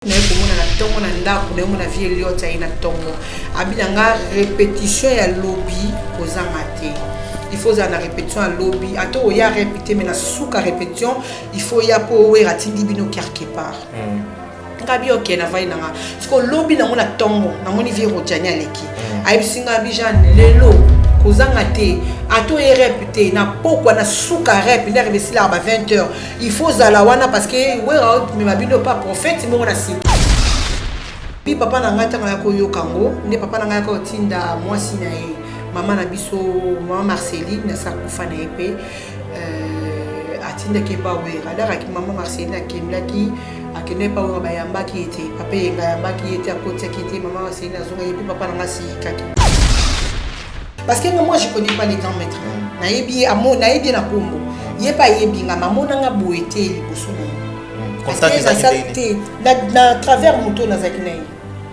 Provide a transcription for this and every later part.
Naye komona na tongo na ndako naye mona vie Elliot aye na tongo abi na nga repetition ya lobi kozanga te il faut ozala na repetition ya lobi ata oya rep te mais na suka repetition il faut oya mpo owera atindi bino quelque part mm. nga bi oke navandi na nga siko lobi nango na tongo namoni vie rojani aleki mm. ayebisi nga bi jeanne lelo kozanga te ata oye rep te na pokwa na suka rep nde rep esilaka ba 20 heures il faut ozala wana parce que wera omema bino pa prophète moko na nsima puis papa na ngai ntango ya koyoka yango nde papa na ngai yaka kotinda mwasi na ye mama na biso mama marceline nasi akufa na ye mpe euh, atindaki epa wera alakaki mama marceline akendaki akendaki epa wera bayambaki ye te papa eyenga ayambaki ye te akotiaki ye te mama marceline azongaki mpe papa na ngai asiyikaki parce que moi je connais pas les grands maîtres mm. nayebi ye amo nayebi ye na kombo ye mpe ayebi nga mamona nga boye te liboso na ye mm. parce que nasali te na travers moto oyo nazalaki na ye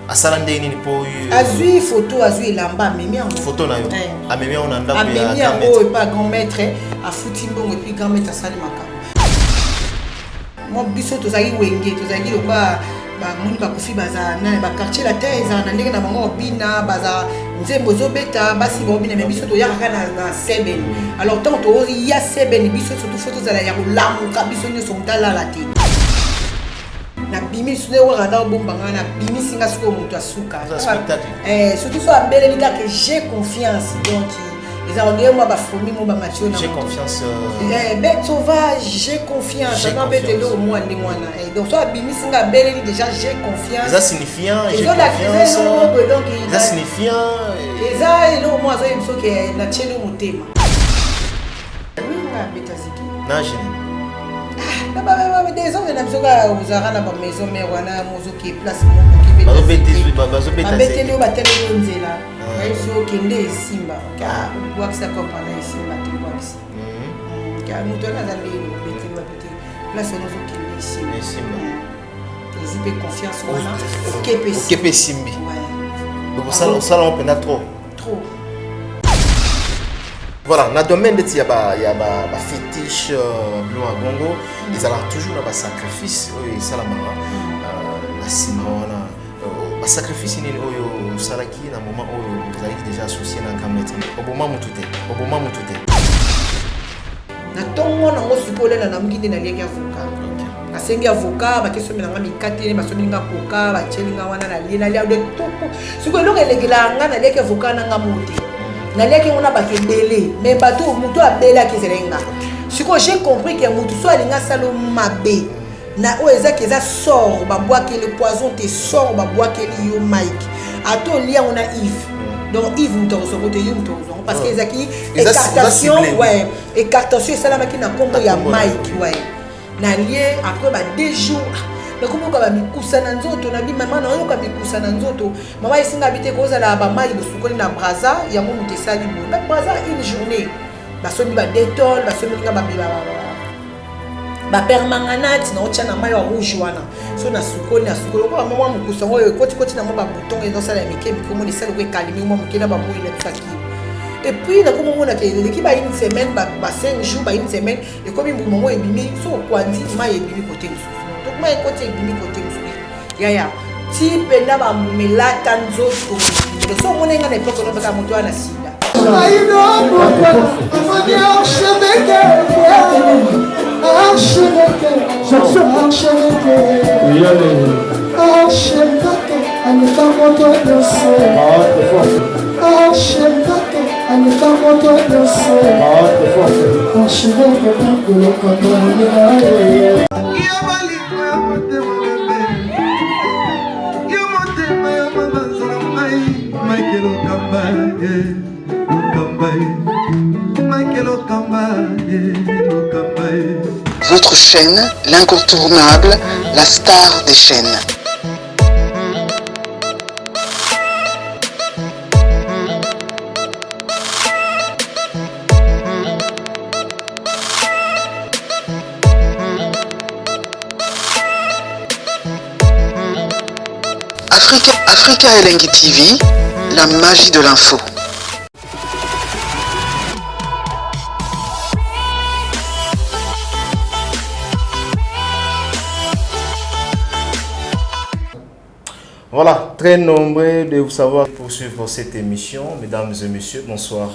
asala ndenge nini mpo azwi photo azwi elamba amemi yango photo na yo eh. amemi yango na ndako ya amemi yango epa grand maître afuti mbongo epuis grand maître asali makambo Moi biso tozalaki wenge tozalaki lokola bamoni bakufi baza na baquartier latin ezala na ndenge na bango obina baza nzembo ezobeta basi baobina me biso toyaka kaka na seben alors ntango toya seben biso surtout fo tozala ya kolamuka biso nyonso moto alala te nabimisi nde waka na obomba ngai nabimisi nga sikoyo moto asuka eh, surtout so abeleli kaka j'ai confiance donc eza ondire mwa bafourmi mo bamatio na j'ai confiance euh... eh, bête sauvage j'ai confiance aza bete eloko mwa ndenge wana eh, donc so abimisi nga abeleli déjà j'ai confiance eza signifiant j'ai confiance donc eza signifiant eza eloko mwa azoyebi soki eh, natieli motema nga abeta ziki na gene ah, desordre na biso kaka ozalaka na bamaison mare wana mozoki place moko babeteli yo bateleli yo nzela nayebisi yo kende esimba ka obwakisa kopa na esimba te obwakisi mhm. mm, moto wana aza ndenge obeteli wapi te place wana ozokende esimba esimba mm. ozwi mpe confiance wana okepe esimbi osala ngo mpenza trop trop voilà na domaine ndeti ya bafétiche euh, biloko ya bongo ezalaka toujours na basacrifice oyo esalamaka euh, na nsima wana Euh, ba sacrifice nini oyo osalaki na moment oyo ozalaki déjà associé na grand maître oboma mutu te oboma mutu te na ntongo nango sikoyo lela namuki nde naliaki avocat nasengi avocat bakesomela nga mikate basomeli nga koka batieli nga wana nalie nalia de toko sikoyo eloko elekelaka nga naliaki avocat na nga mo te naliaki yango na bato ebele mais bato moto abelaki ezalaki nga sikoyo j'ai compris ke motu so alingi asala mabe na oyo ezaki eza sort babwakeli poison te sort babwakeli yo mike ata olia yango na yves donc yves moto akozwa te yo moto akozwa yango parce que ezaki écartation ouais écartation esalamaki na nkombo ya mike ouais nalie après ba deux jours nakomoka bamikusa na nzoto nabi mama nayoka mikusa na nzoto mama esinga bi te kozala bamai bosukoli na braza yango moto esali boye na braza une journée basombi ba detol basombi nga ba permanganate na otya na mai ya rouge wana so nasukoli nasukoli okoka mwa mokusa yango oyo ekotikoti na mwa babouton ezosala ya mike mike omona esali oko ekalimi mwa moke na bamoi na biso akimi epuis nakomi omonaka eleki ba une semaine ba 5 jours ba une semaine ekomi mbuma yango ebimi so okwandi mai ebimi kote mosusu to mai ekoti ebimi kote mosusu yaya ti mpenza bambuma elata nzoto so omona nga na epoke nobeka moto wana sida Votre chaîne, l'incontournable, la star des chaînes. Africa, Africa Elengi TV, la magie de l'info. Voilà, très nombreux de vous savoir poursuivre cette émission. Mesdames et messieurs, bonsoir.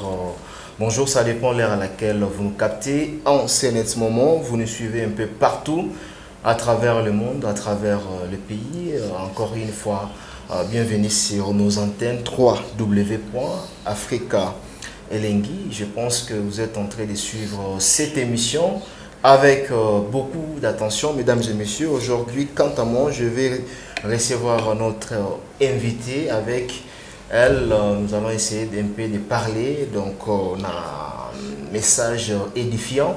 Bonjour, ça dépend l'heure à laquelle vous nous captez. En ce net moment, vous nous suivez un peu partout à travers le monde, à travers le pays. Encore une fois, bienvenue sur nos antennes 3W.Africa Elengi. Je pense que vous êtes en train de suivre cette émission avec beaucoup d'attention, mesdames et messieurs. Aujourd'hui, quant à moi, je vais recevoir notre invité. Avec elle, nous allons essayer d'un peu de parler. Donc, on a un message édifiant.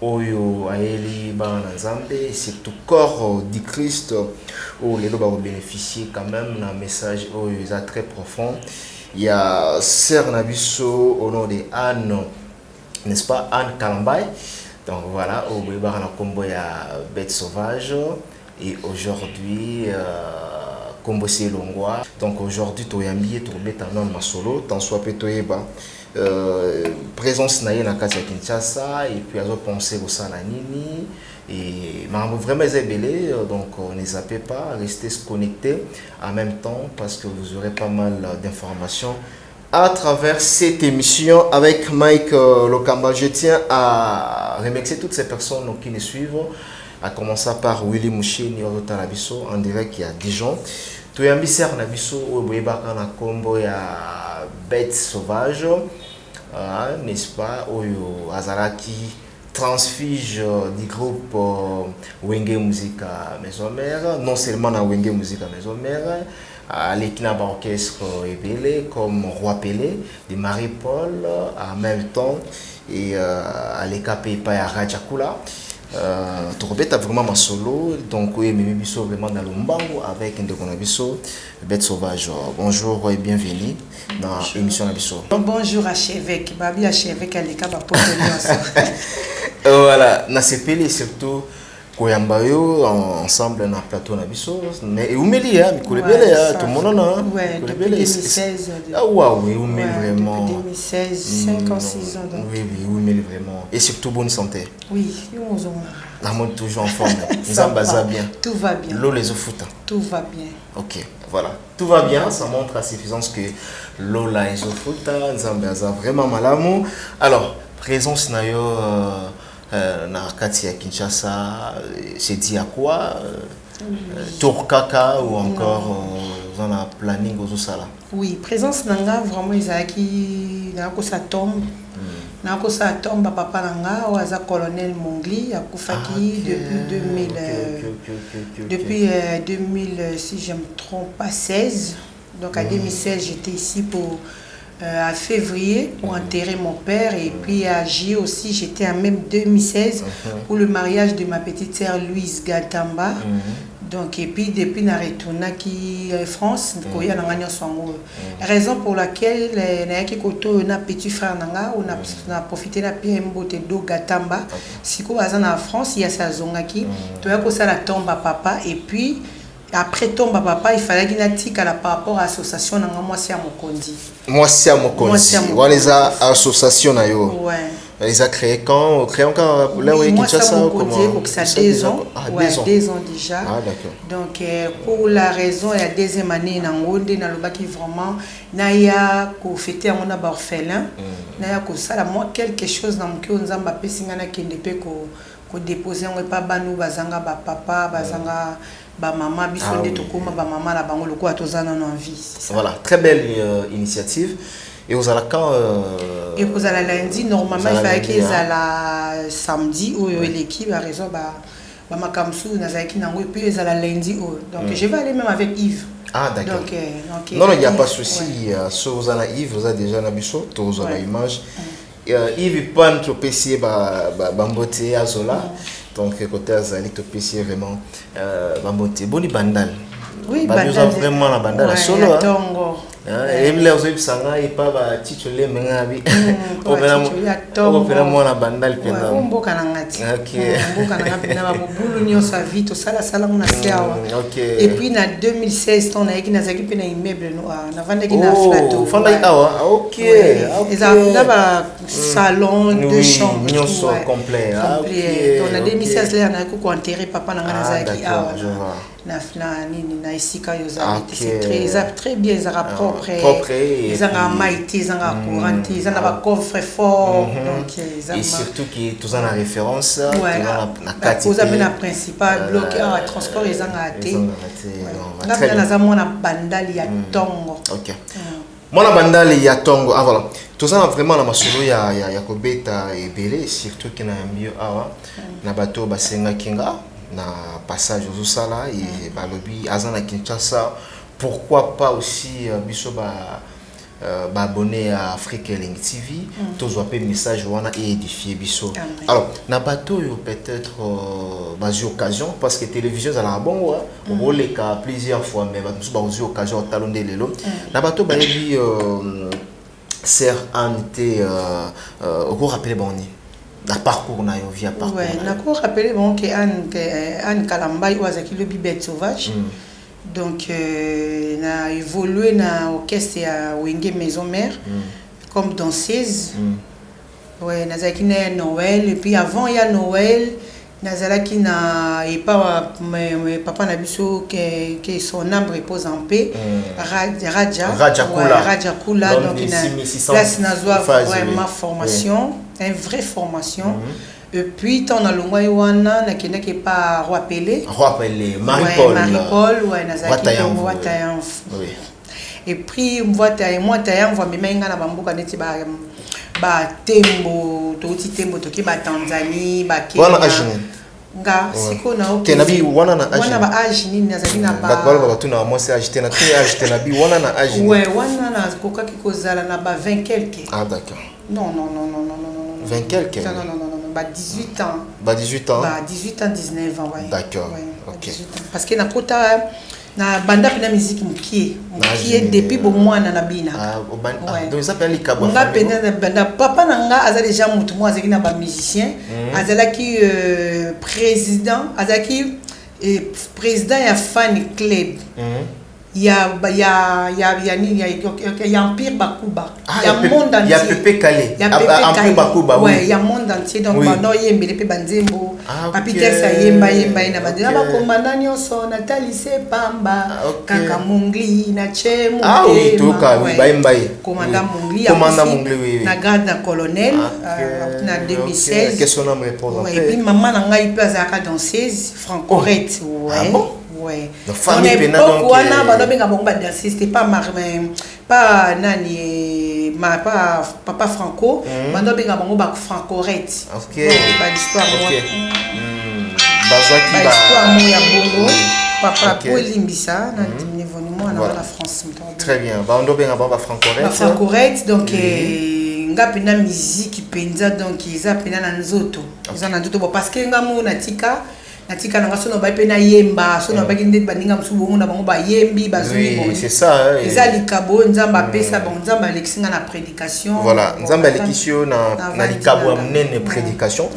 Oyo ayeli bana Nzambe, surtout corps du Christ, oyo lelo ba bénéficier quand même d'un message oyo eza très profond. Il y a sœur na biso au nom de Anne, n'est-ce pas, Anne Kalambay. Donc voilà, oyo boyebaka na kombo ya Bête Sauvage. Et aujourd'hui, kombo se elongwa. Donc aujourd'hui, toyambi ye, tobeta nano masolo, tant soit pe toyeba présence na ye na kati ya Kinshasa et puis azopense kosala nini et makambo vraiment eza ebele. Donc ne zappez pas, restez connectés en même temps parce que vous aurez pas mal d'informations à travers cette émission avec Mike Lokamba. Je tiens à remercier toutes ces personnes qui nous suivent, à commencer par Willy Moucheni ozotala biso en direct ya Dijon. Toyambi sœur na biso oyo boyebaka na nkombo ya Bête Sauvage, n'est-ce pas, oyo azalaki transfuge du groupe Wenge Musica Maison Mère. Non seulement na Wenge Musica Maison Mère, aleki na baorchestre ebele comme Roi Pelé de Marie-Paul en même temps et aleka mpe epai ya Rajakula. Tokobeta vraiment masolo, donc oyo ememi biso vraiment na lombango avec ndeko na biso Bête Sauvage. Bonjour et bienvenue dans émission na biso. Bonjour archevêque, babi archevêque aleka bapoto nyonso. Voilà, nasepeli surtout koyamba yo ensemble na plateau na biso, mais eumeli ya mikolo ebele ya tomonana. Ouais, depuis 2016. Ah waouh, eumeli vraiment. Depuis 2016, 5 ans, 6 ans donc. Oui, eumeli vraiment, et surtout bonne santé. Oui, ozonga. Namoni toujours en forme. Nzambe aza bien. Tout va bien. Lola ezofuta. Tout va bien. Ok, voilà, tout va bien, ça montre à suffisance que lola ezofuta, Nzambe aza vraiment malamu. Alors, présence na yo na kati ya Kinshasa, c'est dû à quoi? Tour kaka ou encore oza na planning ozosala? Oui, présence na nga vraiment ezalaki nakosala tombe, nakosala tombe ya papa na nga oyo aza colonel Mongli, akufaki depuis 2000, depuis 2000, si je me trompe pas, 16. Donc à 2016, j'étais ici pour à février pour enterrer mon père et puis à J aussi, j'étais en même 2016 pour le mariage de ma petite sœur Louise Gatamba. Donc et puis depuis na retournaki France koya na nga nyonso yango, raison pour laquelle nayaki koto oyo na petit frère na nga oyo na profité na pie mbote do Gatamba. Sikoyo aza na France, ye asi azongaki. Toya kosala tombe ya papa et puis après tombe ya papa, il fallaki natikala par rapport à association na nga, Mwasi ya Mokonzi. Mwasi ya Mwasi Mokonzi. Ya Mokonzi. Wana eza association na yo? Ouais. Eza créé quand? Créé encore là? Oui, oui. moi, ça Kinshasa ou Mokonzi comment? ekokisa Ça, 2 déjà ans. Ah, Ouais, 2 ans. 2 ans déjà. Ah, d'accord. Donc pour la raison ya deuxième année nango nde nalobaki vraiment naya kofêter yango na baorphelin, naya kosala mwa quelque chose na moke oyo Nzambe apesi ngai, nakende mpe kodépose yango epa bana oyo bazanga bapapa, bazanga bamama. Biso nde tokóma bamama na bango lokola toza nano en vie, c'est ça. Voilà, très belle initiative. Et ozala quand? Ekozala lundi normalement. Ozala Efalaki lundi, hein. ezala samedi oyo eleki, baraison bamakambo mosusu nazalaki nango, et puis ezala lundi oyo. Donc je vais aller même avec Yves. Ah, d'accord. Donc Non, non, il n'y a pas de Yves, souci. ouais. So oza Yves, oza déjà na biso, tozwa ba image. Yves Pan, topesi ye bambote azola. Donc côté azali, topesi ye vraiment bambote. Boni Bandal? Oui, Babi oza Bandal. vraiment na Bandal Ouais, solo, ya hein? ntongo. Ebile ozoyebisa ngai epa baticho lembe bi. Bachicho ya ntongo. Okopena mwana Bandal mpena. Ouais, mboka na nga ti. Mboka na nga mpena, bamobulu nyonso ya vie tosalasala ngo na se awa. Et puis na 2016 ntango nayaki, nazalaki mpe na immeuble no awa, navandaki na Oh, flato. ofandaki awa? Ah, ok. Ah, ok. Ezalaka na ba salon, deux chambres, nyonso tout, ouais. Complet. Ah, Complet. ok, Donc na ok. 2016 lere nayaki koenterrer papa na nga, Ah, nazalaki d'accord, awa je vois. Na nini, na esika oyo ozali te. C'est très, eza très bien, ezalaka propre. Propre et Ezangaka mai te, ezangaka courant te, eza na bacoffre fort, donc eza Et surtout que toza na référence, toza na kati. Oza mpe na principal bloc awa, transport ezangaka te. Ezangaka te, non, Nga très mpenza bien. Naza mwana Bandali ya ntongo. Ok, mwana Bandali ya ntongo. Ah, voilà, toza na vraiment na masolo ya kobeta ebele, surtout ke na yambi yo awa na bato oyo basengaki nga na passage ozosala e balobi aza na Kinshasa, pourquoi pas aussi biso ba baabonné ya Afrique Elengi TV tozwa mpe message wana eédifie biso. Amen. Alors, na bato oyo peut-être bazwi occasion, parce que télévision ezalaka bongo, okoleka plusieurs fois, mais bato mosusu bakozwi occasion otalo nde lelo. Na bato bayebi sœur Anne te, okorappeler bango nini na parcours na yo, via parcours Ouais, na yo? Nakorappeler bango ke Anne Kalambai oyo azalaki lobi Bête Sauvage. Donc na évolué na orchestre ya Wenge Maison Mère comme danseuse. Ouais, nazalaki na ya Noël, et puis avant ya Noël nazalaki na epa papa na biso, que son âme repose en paix, Raja. Raja Ouais, Kula. Raja Kula. L'homme Donc des na 6600 place nazwa phases, vraiment oui. formation, une vraie formation. Et puis ntango nalongwa ye wana, nakendaki epa Roi Pelé. Roi Pelé, Marie-Paul. Ouais, Marie-Paul, ouais, nazalaki Watayanvu, bongo oui. Watayanvu. Et puis Mwata Yanvu amemai nga na bamboka neti batembo, touti tembo, toki batanzanie. Wana âge nini? Nga sikoyo na Te, na bi wana na âge wana ba âge nini nazali na ba Bato baloba batuna mwasi âge te, na te âge te, na bi wana na âge nini? Ouais, wana nakokaki kozala na ba 20 quelque. Ah, d'accord. Non, non, non, non, non, non, non, non. 20 quelque? Non, non, non, non, non, ba 18 ans. Ba 18 ans. Ba 18 ans, 19 ans, ouais. D'accord, Ouais, ba ok. 18 ans, parce que nakota na banda mpena musique mokie mokie Âge depuis bomwana na binaka. Ah, ah, Ouais. donc eza mpe likabo ya Nga famille. mpenza na banda, papa na nga aza déjà motu moko azalaki na bamusicien, azalaki président, azalaki président ya fan club ya nini, ya Empire Bakuba. Ah, ya monde ya entier. Pepe Kallé. Ya Ah, Pepe bah, Empire Kallé. Bakuba, oui. Ouais, ya monde entier, donc banda oyembele mpe banzembo. Ah, ok. Papi Terse ayemba yemba ye na banzembo na Ok. bakomanda nyonso, natalise pamba. Ah, ok. Kaka Mongli na che. Ah oui, toyoka, oui, bayemba ye. Commandant Oui. Mongli. Commandant Akufi Mongli, oui. na grade na colonel Ah, ok, na ok. 2016. Que son âme repose en Ouais, paix. et puis maman na ngai mpe azalaka danseuse francorette, ouais. Ah bon? Ouais. Donc, famille Dans pena, l'époque donc, wana bando bango badanseuse te, pas mar pas nani, pas papa Franco, bando benga bango ba francorette. Bahistoire Bazwaki ba bahistoire mo ya bongo. Papa, po elimbisa na niveau mwana na France. Très bien, bando benga bango ba francorette. Bafrancorette, donc nga mpenza musique mpenza, donc eza mpenza na nzoto, eza na nzoto. Bon, parce que nga mo natika na nga, so nabai mpe nayemba, so nabaki nde baninga mosusu bongo na bango bayembi bazongi. Oui, Bon, c'est ça, hein, eza likabo oyo Nzambe apesa. Bon, Nzambe alekisi nga na prédication. Voilà. Bon, Nzambe alekisi yo na navandi likabo ya na nga. monene, prédication.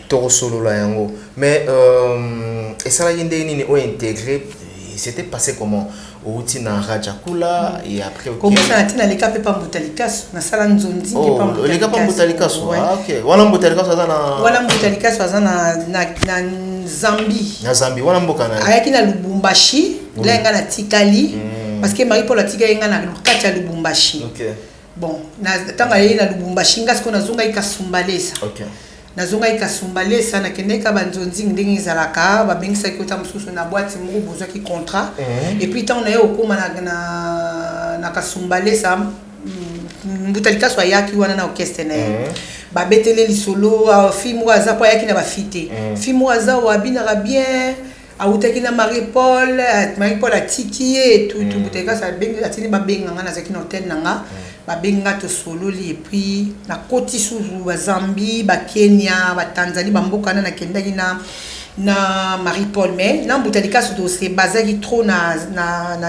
Tokosolola yango, mais esalaki ndenge nini oyo intégré? C'était passé comment? Outi na Rajakula et après, ok. Kobosana ntina aleka mpe pa Mbuta Likaso, nasala nzonzi mpe pa Oh, Mbuta oleka pa Mbuta Likaso? Ouais. Ah, ok, wana Mbuta Likaso aza na Wana Mbuta Likaso aza na Zambie. Na Zambie, wana mboka na ye. Ayaki na Lubumbashi la nga natikali, parce que Marie Paul atikali nga na kati ya Lubumbashi. Bon, ntango ayei na Lubumbashi, nga sikoyo nazongaki Kasumbalesa. Nazongaki Kasumbalesa, nakendaki ka banzonzi ndenge ezalaka, babengisaki ota mosusu na boîte moko, bozwaki contrat. Et puis ntango naye okóma na Kasumbalesa, Mbuta Likaso ayaki wana na orchestre na ye. Babeteli lisolo, ah, fille moko aza, po ayaki na bafi te, fille moko aza oyo abinaka bien, awutaki na Marie Paul, Marie Paul atiki ye tutu. Mbuta Likaso atindi babenga nga, nazalaki na hotel na nga, babengi nga, tosololi, et puis nakoti susu bazambie, bakenya, batanzanie, bamboka wana nakendaki na Marie Paul. Mais na Mbuta Likaso tose bazalaki trop na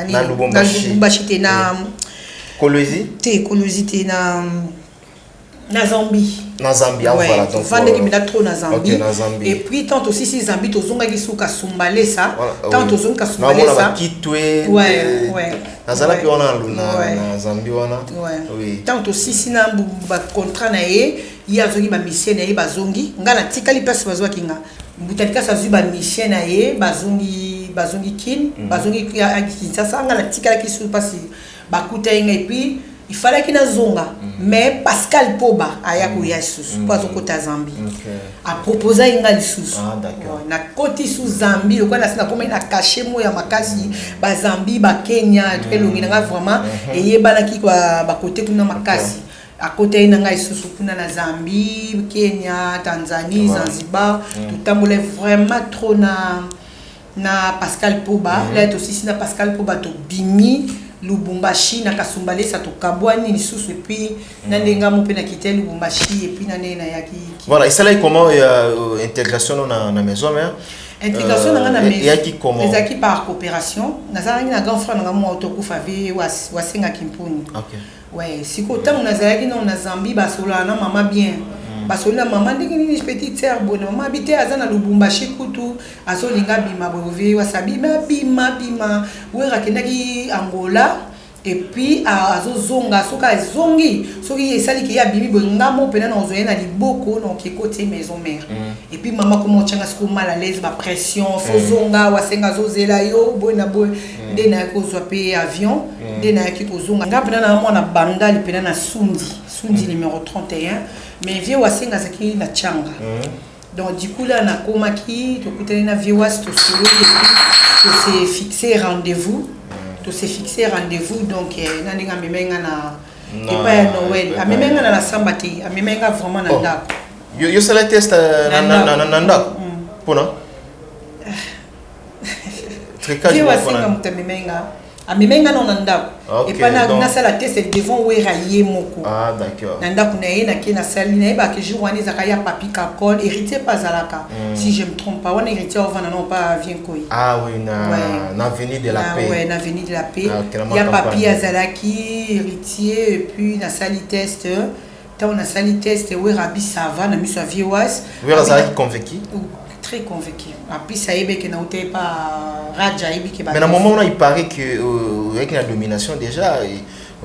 nini? Na Lubumbashi. Na Lubumbashi te, na Kolwezi. Te, Kolwezi te, na Zambie. Na Zambie, ah, Ouais, voilà, donc tovandaki mpenza trop na Zambie. Ok, na Zambie. Et puis tant tosisi Zambie, tozongaki su Kasumbalesa. Voilà, Tant oui. tozongi Naomona Kasumbalesa, bakitwe. Ouais. Nazalaki wana na na Zambie wana. Oui. Ntango tosisi na bacontrat na ye, ye azongi, bamusicien na ye bazongi, nga natikali place bazwaki nga. Mbuta Likasi azwi bamusicien na ye, bazongi. Bazongi Kin, bazongi Kinshasa. Nga natikalaki su mpasi, bakuta ye ngai, puis il fallait nazonga, mais Pascal Poba aya koya lisusu mpo azokota Zambie. Aproposa ye nga lisusu. Ah, d'accord. Ouais, nakoti su Zambie lokola nasi nakomai na cachet moko ya makasi, Bazambie, Bakenya, elongi na nga vraiment eyebanaki kwa bakote kuna makasi. Akota ye na ngai lisusu kuna na Zambie, Kenya, Tanzanie, Zanzibar. Totambola vraiment trop na Pascal Poba. La tosisi na Pascal Poba, tobimi Lubumbashi na Kasumbalesa, tokabwani lisusu, et puis na ndenge mo mpe nakite Lubumbashi, et puis na ndenge nayaki. Voilà, esalaki comment intégration no na maison mère? Intégration na nga na maison Eyaki comment? Ezalaki par coopération. Nazalaki na grand frère na nga moko tokufa, ve Wasengaki Mpuni. Ouais, sikoyo ntango nazalaki nano na Zambie, basololaka na mama bien, basoli na mama ndenge nini petite sœur boye na mama abi te, aza na Lubumbashi kutu, azolinga abima boye. Ve wasabi me abima bima, Wera akendaki Angola et puis azozonga. Soki azongi, soki esaliki ye abimi boye, nga mo mpena na ozwa ye na liboko na okeko tie maison mère. Et puis mama koma otyanga sikoyo mal à l'aise, bapression, fozonga, Wasenga azozela yo boye na boye. Nde nayaki kozwa mpe avion, nde nayaki kozonga. Nga mpena na mwana Bandali mpena na Sundi, Sundi numéro 31, mais vieux Wasenga azalaki na Tianga. Donc du coup là nakomaki, tokutani na vieux Was, tosololi et puis tose fixé rendez-vous, tose fixé rendez-vous. Donc na ndenge amemai nga na epai ya Noël, amemai nga na samba te, amemai nga vraiment na ndako. Yosala test na ndako mpona? Vieux Wasenga moto amemai nga, amemai nga nao na ndako epai nasala test devant Wera ye moko. Ah, d'accord. Na ndako na ye, nake nasali, nayebaka jour wana ezalaka ya Papi Kakol, Héritier mpe azalaka, si je me trompe pas, wana Héritier ovanda nao pa Vien Koi. Ah oui, na, na avenue de la Paix. Ouais, na avenue de la Paix. Ah, ok, na ya Papi azalaki, Héritier, et puis nasali test. Ntango nasali test, Wera abi ça va na miso ya vieux Was. Wera azalaki convaincu? Très convaincu. Apisi ayebeke na uta epa Raja, ayebi ke. Mais na moment wana, il paraît que oyaki na domination déjà,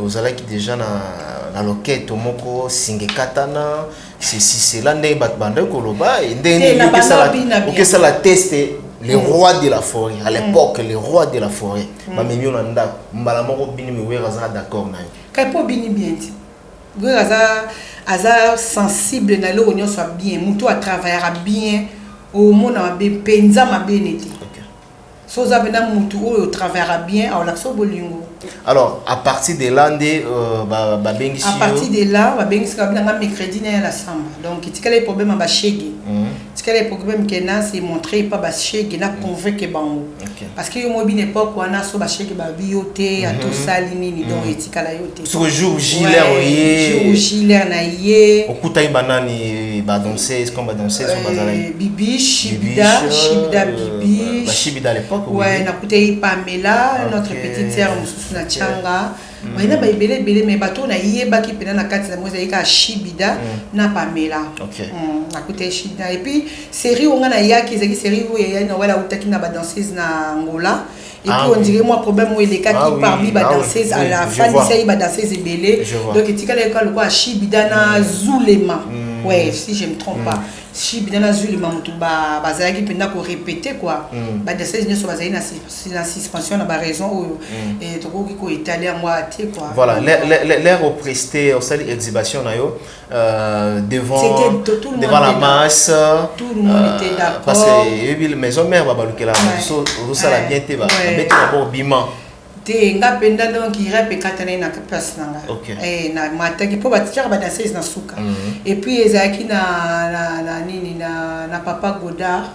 ozalaki déjà na loketo moko singa ekatana, ceci cela, ndenge bato bandaki koloba. Ndenge nini okesala test, le roi de la forêt à l'époque, le roi de la forêt, bamemi yo na ndako, mbala moko bini, Wera azala d'accord na yo? Kai mpo obini bien ti. Wera aza sensible na eloko nyonso ya bien. Motu atravaillaka bien, omona mabe mpenza mabe nete. So oza mpena motu oyo otravaillaka bien, aolakisa bolingo. Alors à partir de là nde babengisi? À partir de là babengisi ka bilanga mercredi na ya la samba. Donc etikala ye problème ya bashege, tikala ye problème ke na se montre epa bashege, na convaincre bango, parce que yo moyebi na époque wana, so bashege babi yo te, ata osali nini, donc etikala yo te. Soko jour J, l'heure oye? Jour J, l'heure na ye. Okutaki banani? Badanseuse comme badanseuse oyo bazalaki? Bibi Shibida, Shibida, Bibi. Bashibida à l'époque. Ouais, nakutaki Pamela, notre petite sœur mosusu na Tianga. Bayina baebele ebele, mais bato oyo nayebaki mpena na kati na bango ezalaki kaka Shibida na Pamela. Nakutaki Shibida, et puis série oyo nga nayaki ezalaki série oyo eyai na wala, autaki na badanseuse na Angola, et puis on dirait moi problème oyo elekaki parmi badanseuse, afandisaki badanseuse ebele. Donc etikali kaka lokola Shibida na Zulema, ouais, si je me trompe pas, Shibida na Zulema motu bazalaki mpenza korépéter quoi. Badanseuse nyonso bazali na suspension na baraison oyo tokoki koétaler yango te quoi. Voilà, l'air oprester, osali exhibition na yo devant devant la masse. Tout le monde était d'accord. Parce que yebi maison mère babalukela so ozosala bien te, babeti d'abord bima. Te, nga mpenza donc rep ekatana ye na place na nga. Na mataki mpo batiaka badanseuse na suka, et puis ezalaki na nini, na papa Godard.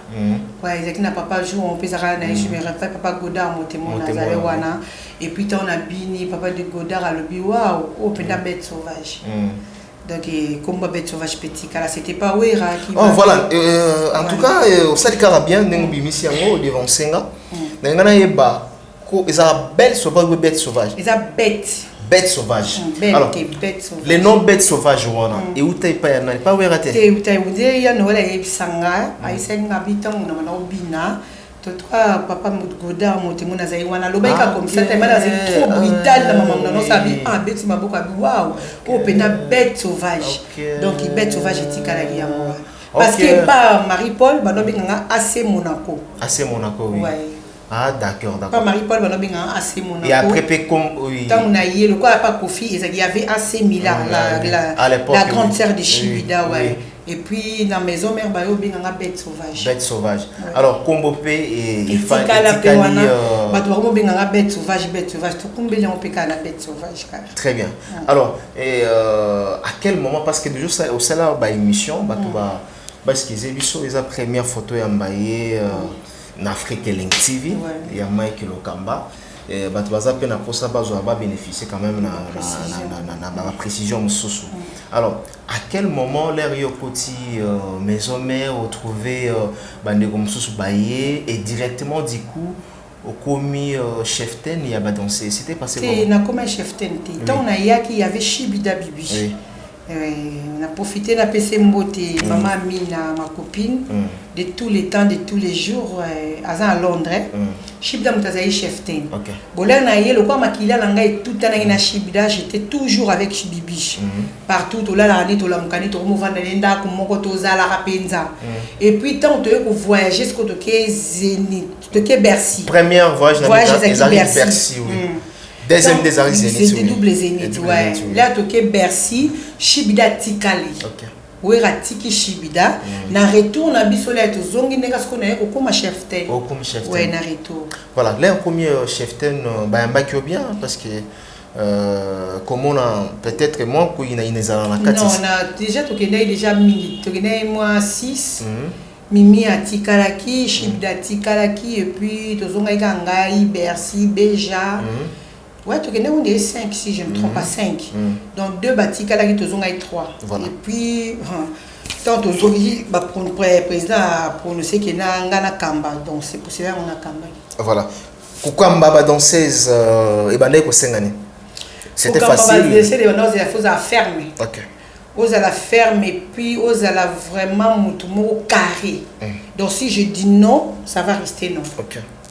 Ouais, ezalaki na papa jour mpe ezalaka na ye, je me rappelle, papa Godard Motemo nazali wana. Et puis ntango na bini, papa de Godard alobi: "Waouh, oyo mpenza bête sauvage." Donc kombo bête sauvage petit kala, c'était pas Wera qui Oh voilà, en tout cas osali kaka bien ndenge obimisi yango devant senga na nga. Nayeba ko ezala belle sauvage ou bête sauvage? Eza bête. Bête sauvage. Bête. Alors bête sauvage, le nom bête sauvage wana euta epai ya nani? Pa Wera te? Te, euta nde ya Noel ayebisanga, ayebisaki nga bi ntango na bana obina totoka, papa Godard Motemo nazali wana, alobaki kaka comme ça, tellement nazali trop brutal na mama na nyonso, abi abeti maboko, abi: "Waouh, oyo mpenza bête sauvage." Donc bête sauvage etikalaki yango wana, parce que pa Marie Paul bando abenganga AC Monaco. AC Monaco, oui. Ouais. Ah, d'accord, Pa d'accord. Marie Paul banobengaka AC Monaco. Et après pe comme, oui. Ntango na ye lokola pa Kofi ezalaki, y avait AC Milan, la, la, À l'époque, la grande oui. sœur de Chibida, ouais. Oui. Et puis na maison mère bayo obenganga Bête Sauvage. Bête Sauvage. Alors kombo pe etikala mpe etikali, wana, bato bakomobenganga Bête Sauvage, Bête Sauvage, tokumbeli yango mpe kaka na Bête Sauvage kaka. Très bien. Alors, et à quel moment, parce que toujours ça, au salaire, bah, émission, bah, tout bah, parce qu'ils aient biso, les première photo ya mbaye na Afrique Link TV, ya Mike Lokamba. Et bato baza pe na posa bazwa ba bénéficier quand même Précision. na ba précision mosusu. Alors, à quel moment l'air yo koti maison mère retrouver bandeko mosusu baye et directement du coup okomi cheftaine ya ba danser, c'était passé Te, comment? nakoma cheftaine te. Ntango nayaki, y avait Shibida Bibi. Na profité napesi mbote mama Amina, ma copine de tous les temps, de tous les jours, aza à Londres. Shibida moto azali cheftaine. Bolere na ye lokola makila na ngai etutanaki na Shibida, j'étais toujours avec Bibi partout. Tolalaka nde, tolamuka nde, tokomovanda nde ndako moko, tozalaka mpenza. Et puis ntango toye kovoyage siko, toke Zénith, toke Bercy. Première voyage na Voyage ezalaki ezalaki Bercy. Bercy, oui. Deuxième des ezalaki Zénith. C'était oui. double Zénith. Double Ouais. Zénith, oui. Là toke Bercy, Shibida atikali. Wera atiki Shibida. Na retour na biso, la tozongi ndenge sikoyo naye kokóma cheftaine. Okomi cheftaine. Ouais, na retour. Voilà, là okomi cheftaine, bayambaki yo bien? Parce que komona peut-être moi koyina ina ezala na kati. Non, na déjà tokendaki déjà mingi, tokendaki mwa 6. Mimi atikalaki, Shibda atikalaki, et puis tozongaki kaka ngai, Bercy, Beja. Ouais, tokendaki onde 5, si je ne me trompe pas, 5. Donc deux batikalaki, tozongaki 3. Et puis tant tozongi, président a prononcé ke na nga na kamba, donc c'est pour cela on a kambaki. Voilà, kokamba badanseuse ebandaki kosenga nini? C'était facile? Ozala, ozala ferme. Ozala ferme et puis ozala vraiment motu moko carré. Donc si je dis non, ça va rester non.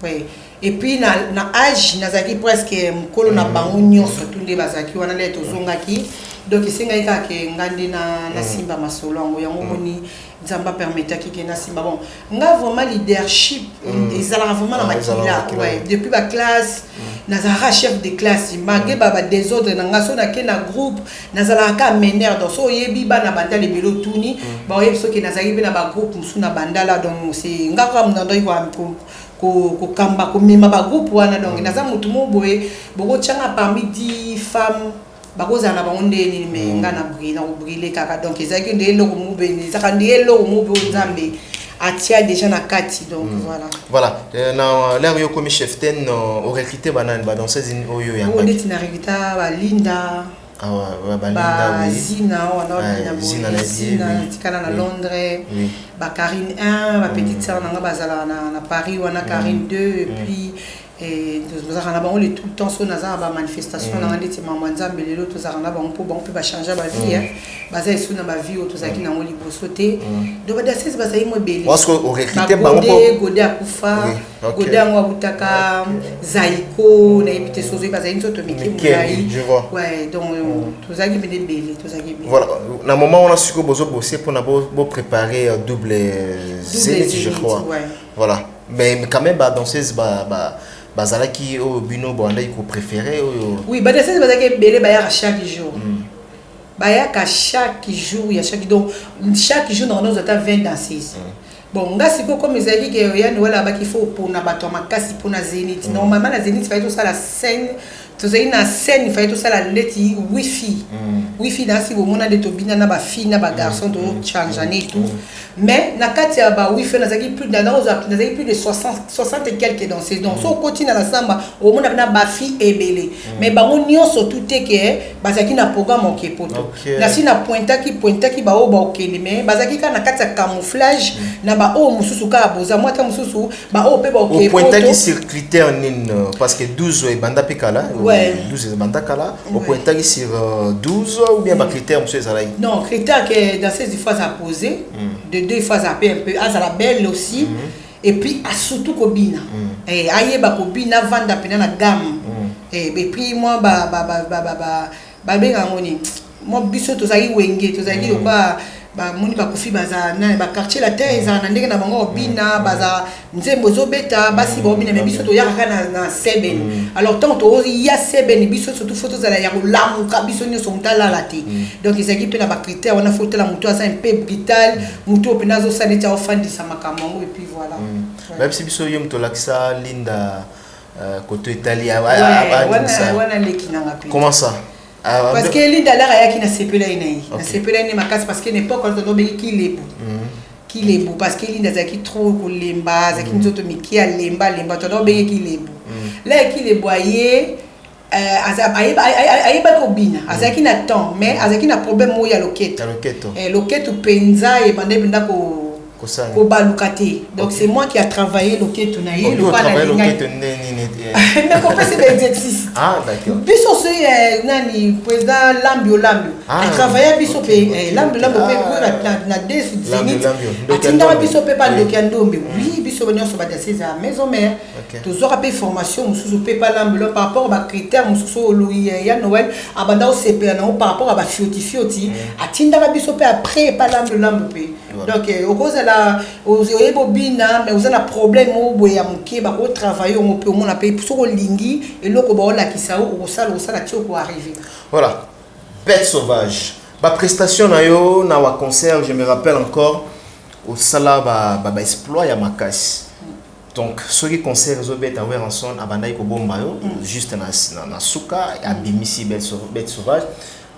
Oui. Et puis na âge nazalaki presque mokolo na bango nyonso tu nde bazalaki wana nde tozongaki. Donc esengaki kaka ke nga nde nasimba masolo yango. Yango moni Nzambe apermettaki ke nasimba. Bon, nga vraiment leadership ezalaka vraiment na Ah, ezalaka makila. makila. Ouais. Depuis baclasse nazalaka chef de classe, malgré badésordre na nga. So nake na groupe, nazalaka ka meneur. Donc so oyebi bana Bandala ebele, otuni, baoyebi soki nazalaki mpe na bagroupe mosusu na Bandala. Donc c'est nga kaka moto andoki kokamba, komema bagroupe wana. Donc naza motu mo boye, bokotianga parmi 10 femmes, bakozala na bango nde nini, me nga na brille, na kobriller kaka. Donc ezalaki nde eloko mo boye, ezalaka nde eloko mo boye oyo Nzambe atia déjà na kati. Donc voilà. Voilà, na l'heure yo okomi cheftaine, orecruté banani, badanseuse nini oyo Oyo oyambaki? neti na recruta Balinda. Ah ouais, Balinda, oui. Bazina wana. Ouais, Zina na ye, Zina tikala na Londres. Bakarine 1, bapetite sœur nanga bazalaka na Paris wana, Karine 2. Et puis tozalaka na bango le tout le temps. So naza na bamanifestation nanga ndeti mama Nzambe lelo, tozalaka na bango mpo bango mpe bachange bavie, baza esu na bavie oyo tozalaki nango liboso te. Donc badanseuse bazali mo ebele. Parce que orecruté bango mpo Gode akufa. Oui, ok. Gode yango abutaka Zaiko, nayebi te sozo bazali nzoto mike, Mike, molai. oui, je vois. Ouais, donc tozalaki mpenza ebele, tozalaki ebele. Voilà, na moment wana sikoyo bozobose mpona bopréparer double Zénith, je Zénith, crois. Ouais. Voilà, mais quand même badanseuse bazalaki oyo bino bowandaki kopréféré oyo? Oui, badanseuse bazalaki ebele, bayaka chaque jour, bayaka chaque jour ya chaque, donc chaque jour nango ozwa ata 20 danseuse. Bon, nga sikoyo comme ezalaki ke yani wala abaki faut mpona bato ya makasi mpona Zénith. Normalement na Zénith fallait tosala scène, tozali na scène, fallait tosala neti wifi wifi nasi bomona nde tobina na bafille na bagarçon, tochangeane et tout. Mais na kati ya bawifi nazalaki plus de 60, 60 et quelques danseuses. Donc so okoti na samba, omona na bafille ebele, mais bango nyonso tu te ke bazalaki na programme oke poto. Nasi na pointaki baoyo baokende, mais bazalaki kaka na kati ya camouflage na baoyo mosusu kaka boza mwa ata mosusu baoyo mpe baoke Opointaki poto. sur critère nini? Parce que 12 ebanda mpe kala. 12 ebanda kala. Opointaki sur 12 ou bien bacritère mosusu ezalaki? Non, critère que danseuse, il faut aza poser. De deux, il faut aza un peu, azala belle aussi. Et puis ah, surtout kobina. Eh, ayeba kobina, vanda pena na gamme. Et puis moi ba ba ba ba ba ba babenga yango nini? Moi biso tozalaki wenge, tozalaki lokola Bamoni bakofi baza na baquartier latin, ezala na ndenge na bango obina, baza nzembo ezobeta, basi baobina, mais biso toyaka kaka na seben. Alors ntango toya seben, biso surtout faut tozala ya kolamuka, biso nyonso, moto alala te. Donc ezalaki mpe na bacritère wana. Faut tala moto aza un peu brutal, moto oyo mpena azosala neti aofandisa makambo yango, et puis voilà. Ouais. Bayebisi biso yo moto olakisa Linda koto etali. Ouais, wana leki nanga mpe. Comment ça? Ah, parce que Linda alaka ayaki, nasepela ye na ye. Nasepela ye ne makasi, parce que na époque wana tozobengi kilebu kilebu, parce que Linda azalaki trop kolemba, azalaki nzoto mike, alemba alemba, tozobengi kilebu. La kilebu aye, ayebaki kobina, azalaki na temps, mais azalaki na problème oyo ya loketo. Ya loketo. Loketo mpenza ebanda mpenza kosala kobaluka te. Donc c'est moi qui a travaillé loketo na ye. Lokola nalingaki. Loketo nde nini? Mais kopesa baexercice. Ah, d'accord. Biso so nani, président Lambio Lambio atravailla biso mpe Lambio Lambio mpe na de Zénith. Lambio, ndoki ya atindaka Ndombe. Biso mpe bandoki ya Ndombe, oui. Biso nyonso badanseuse ya maison mère tozwaka mpe formation mosusu mpe pa Lambio par rapport bacritère mosusu oyo ya Noël abanda kosepela nango par rapport à bafiotifioti. Atindaka biso mpe après pa Lambio Lambio mpe. Donc okozala oyebi obina, mais oza na problème oyo boye ya moke, bakotravaille yango mpe. Omona mpe soki olingi eloko baolakisa yo, okosala, okosala ti okoarrive. Voilà, Bête Sauvage, baprestation na yo na baconcert, je me rappelle encore osala baexploit ya makasi. Donc soki concert ezobeta, Werrason abandaki kobomba yo juste na suka, abimisi Bête Sauvage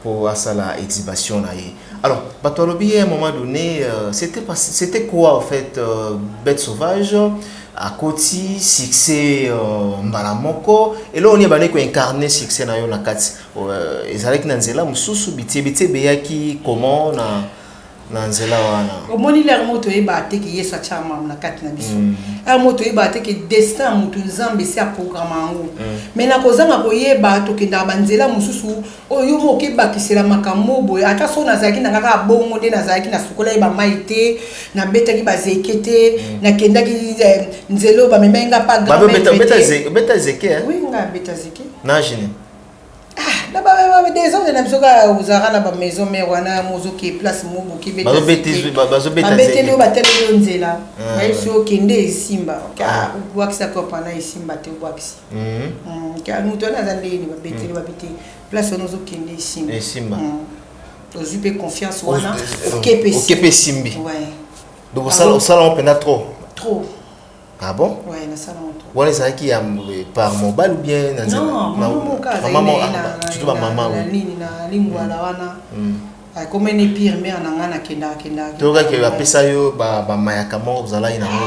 po asala exhibition na ye. Alors bato balobi à un moment donné, c'était quoi en fait? Bête Sauvage akoti succès mbala moko. Eloko nini ebandaki koincarne succès na yo na kati? Ezalaki na nzela mosusu, bitie bitie ebeyaki comment na nzela wana? Omoni, lere mo toyebaka te ke Yesu atyaka makambo na kati na biso. Ere mo toyebaka te ke destin ya motu, Nzambe esi aprograma yango. Mais na kozanga koyeba, tokendaka banzela mosusu oyo yo mo okebakisela makambo boye. Ata so nazalaki na kaka bongo nde nazalaki, nasukola yeba mai te, nabetaki bazeke te, nakendaki nzela oyo bamemaki nga pa grand maître te. Obeta zeke, hein? Oui, nga abeta zeke. Na gene? Na désordre na biso kaka, ozalaka na bamaison mère wana, mozoke place mo boke. Bazobeta. Babeteli oyo, bateleli yo nzela. Bayebisi yo okende, esimba. Obwakisa kopana, esimba te, obwakisi. Moto wana aza ndeni, babeteli, babeteli place wana, ozokende, esimba. Esimba. Ozwi mpe confiance wana, okepe. Okepe, esimbi. Ouais. Donc osala ngo mpenza trop? Trop. Ah bon? Ouais, nasala ngo trop. Wana ezalaki ya par mobile ou bien na nzela? Non, mama moko azali mama na ye surtout bamama. Na nini, na lingwala wana. Akomeni pire mare na ngai, nakendaka kendaka. Tokaki bapesa yo bamayaka moko ozalaki nango.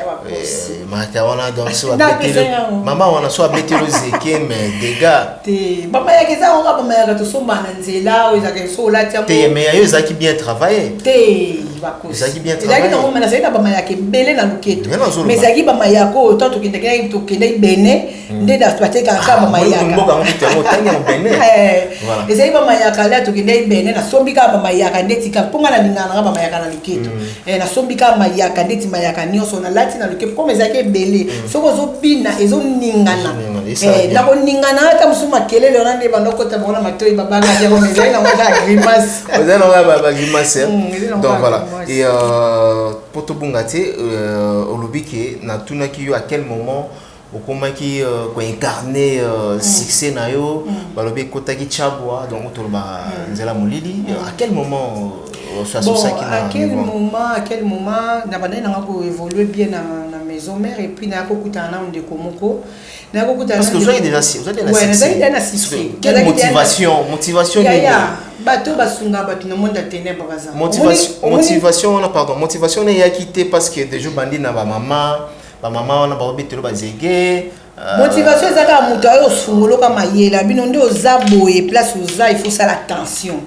Bakosi. Mayaka wana, donc so Na babeteli apesa yango. Mama wana, so abeteli zeke, mais dégâts. Te, bamayaka eza yango kaka bamayaka tosomba na nzela oyo ezalaka so olati yango. Te, mais ya yo ezalaki bien travaillé. Te, bakosi. Ezalaki bien Ezalaki travaillé. nango, nazalaki na bamayaka ebele na loketo. Nga nazoloba. Mais ezalaki bamayaka oyo tant tokendaki bene nde batekaka kaka bamayaka. Mboka yango kutu, yango otangi yango bene. Voilà. Ezali bamayaka la tokendaki bene, nasombi kaka bamayaka ndeti kaka mpo nga nalingaka nanga bamayaka na loketo. Nasombi kaka mayaka ndeti mayaka nyonso, nalati na loketo. Comme ezalaki ebele, soki ozobina ezoningana. Ezoningana, esala bien. Na koningana, ata mosusu makelele wana nde bandokota bango na matoi, babangaki yango, mais ezali nango kaka grimace. Ozali nango bagrimace. Ezali nango Donc kaka voilà. grimace. Et po tobunga te, olobi ke natunaki yo à quel moment okomaki koincarne succès na yo. Balobi ekotaki Chabwa, donc toloba nzela molili. À quel moment Bon, osasosaki à na quel niveau? moment, à quel moment nabandaki nanga koévolue bien na maison mère, et puis naya kokutana na ndeko moko, naya kokutana. Parce que ozwaki déjà ozwaki na Ouais, succès. nazalaki déjà na succès. Quelle Nazalaki déjà motivation, motivation nini? Yaya, bato basungaka bato na monde ya ténèbre baza. Motivation, motivation wana, pardon, motivation wana eyaki te parce que déjà bandi na bamama wana baobetelo bazege? Motivation eza kaka moto ayo osungoloka mayele bino nde oza boye. Place oza, il faut sala attention,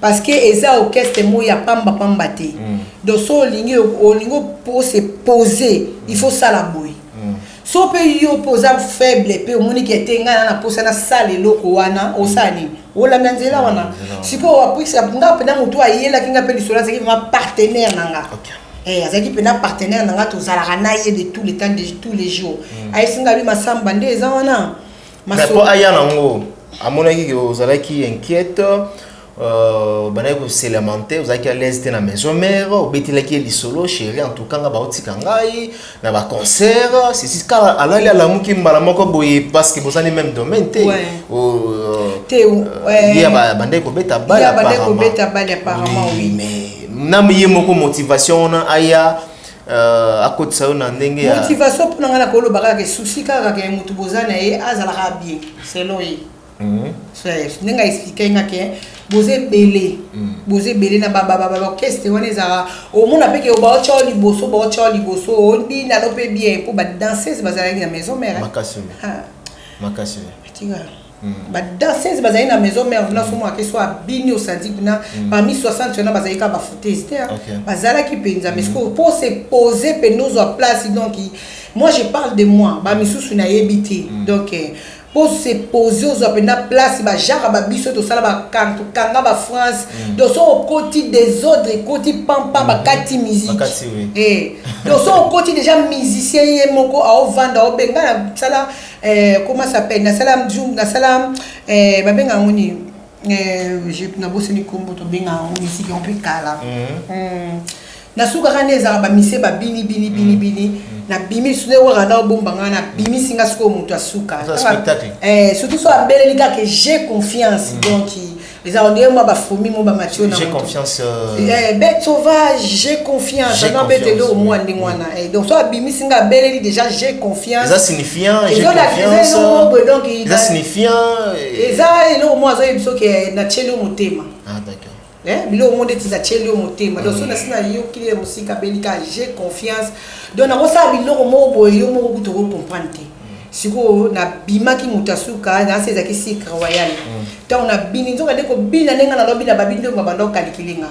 parce que eza orchestre moko ya pambapamba te. Donc so olingi ose poser, il faut sala boye. So mpe yo mpe oza faible mpe omoniki ete ngai na naposa nasala eloko wana, osala nini? Olanda nzela wana. Sikoyo aprisa nga mpena motu ayelaki nga mpe lisolo, azalaki vraiment partenaire na nga. Azalaki mpena partenaire na nga, tozalaka na ye de tout le temps, de tous les jours. Ayesi nga, lui Masamba nde eza wana. Mais mpo aya nango, amonaki ke ozalaki inquiète. Bandaki kose lamenter, ozalaki à l'aise te na maison mère. Obetelaki ye lisolo: "Chéri, en tout cas nga baotika ngai na baconcert sisi." Kala alali, alamuki mbala moko boye, parce que bozali même domaine te. Te. Ye bandaki kobeta bale. Ye abandaki kobeta bale apparemment, oui. Mais na ye moko motivation wana aya akotisa yo na ndenge ya Motivation mpona ngai na koloba kaka susi kaka ke motu boza na ye azalaka bien selon ye. Ndenge aexpliquer nga ke boza ebele, boza ebele na baorchestre wana, ezalaka omona mpe ke baotya yo liboso, baotya yo liboso, obina no mpe bien, mpo badanseuse bazalaki na maison mère. Makasi. Ah, makasi. Tika badanseuse bazali na maison mère mpona so moko so abini, osandi mpena parmi 60 wana bazali kaka bafoutese te. Bazalaki mpenza, mais sikoyo mpo se poser mpenza, ozwa place. Donc moi je parle de moi, bamisusu nayebi te. Donc mpo se poser, ozwa mpenza place, bajare babiso tosala, tokanga bafrance. Donc so okoti, désordre ekoti pampam, bakati musique. Bakati, oui. Donc so okoti déjà, musicien ye moko aovanda, obenga nasala comment s'appelle, nasala nasala babenga yango nini, nabosani nkombo, tobenga yango musique yango mpe kala. Nasukaka nde ezalaka bamise babini bini bini bini, nabimi nde waka na obomba nga, nabimisi nga sikoyo moto asuka. Eza spectacle. Surtout so abeleli kaka "j'ai confiance", donc ezalaka ndenge mwa bafomi mo bamatio na J'ai moto. confiance. Bête sauvage, j'ai confiance. J'ai Aza bete confiance, eloko oui. mwa ndenge wana. Donc so abimisi nga, abeleli déjà "j'ai confiance". Eza signifiant "j'ai Eza confiance". eloko boye, donc Eza signifiant. Eza eloko moko azoyebi soki natieli yo motema. Ah, d'accord. Biloko mo ndeti natieli yo motema. Donc so nasi nayokili ye mosika, abeli ka "j'ai confiance", donc nakosala biloko moko boye, yo moko kutu okocomprendre te. Sikoyo nabimaki moto asuka, nasi ezalaki Cirque Royal. Ntango nabini, nzoka nde kobina ndenge nalobi na babini nde babanda okalikili nga.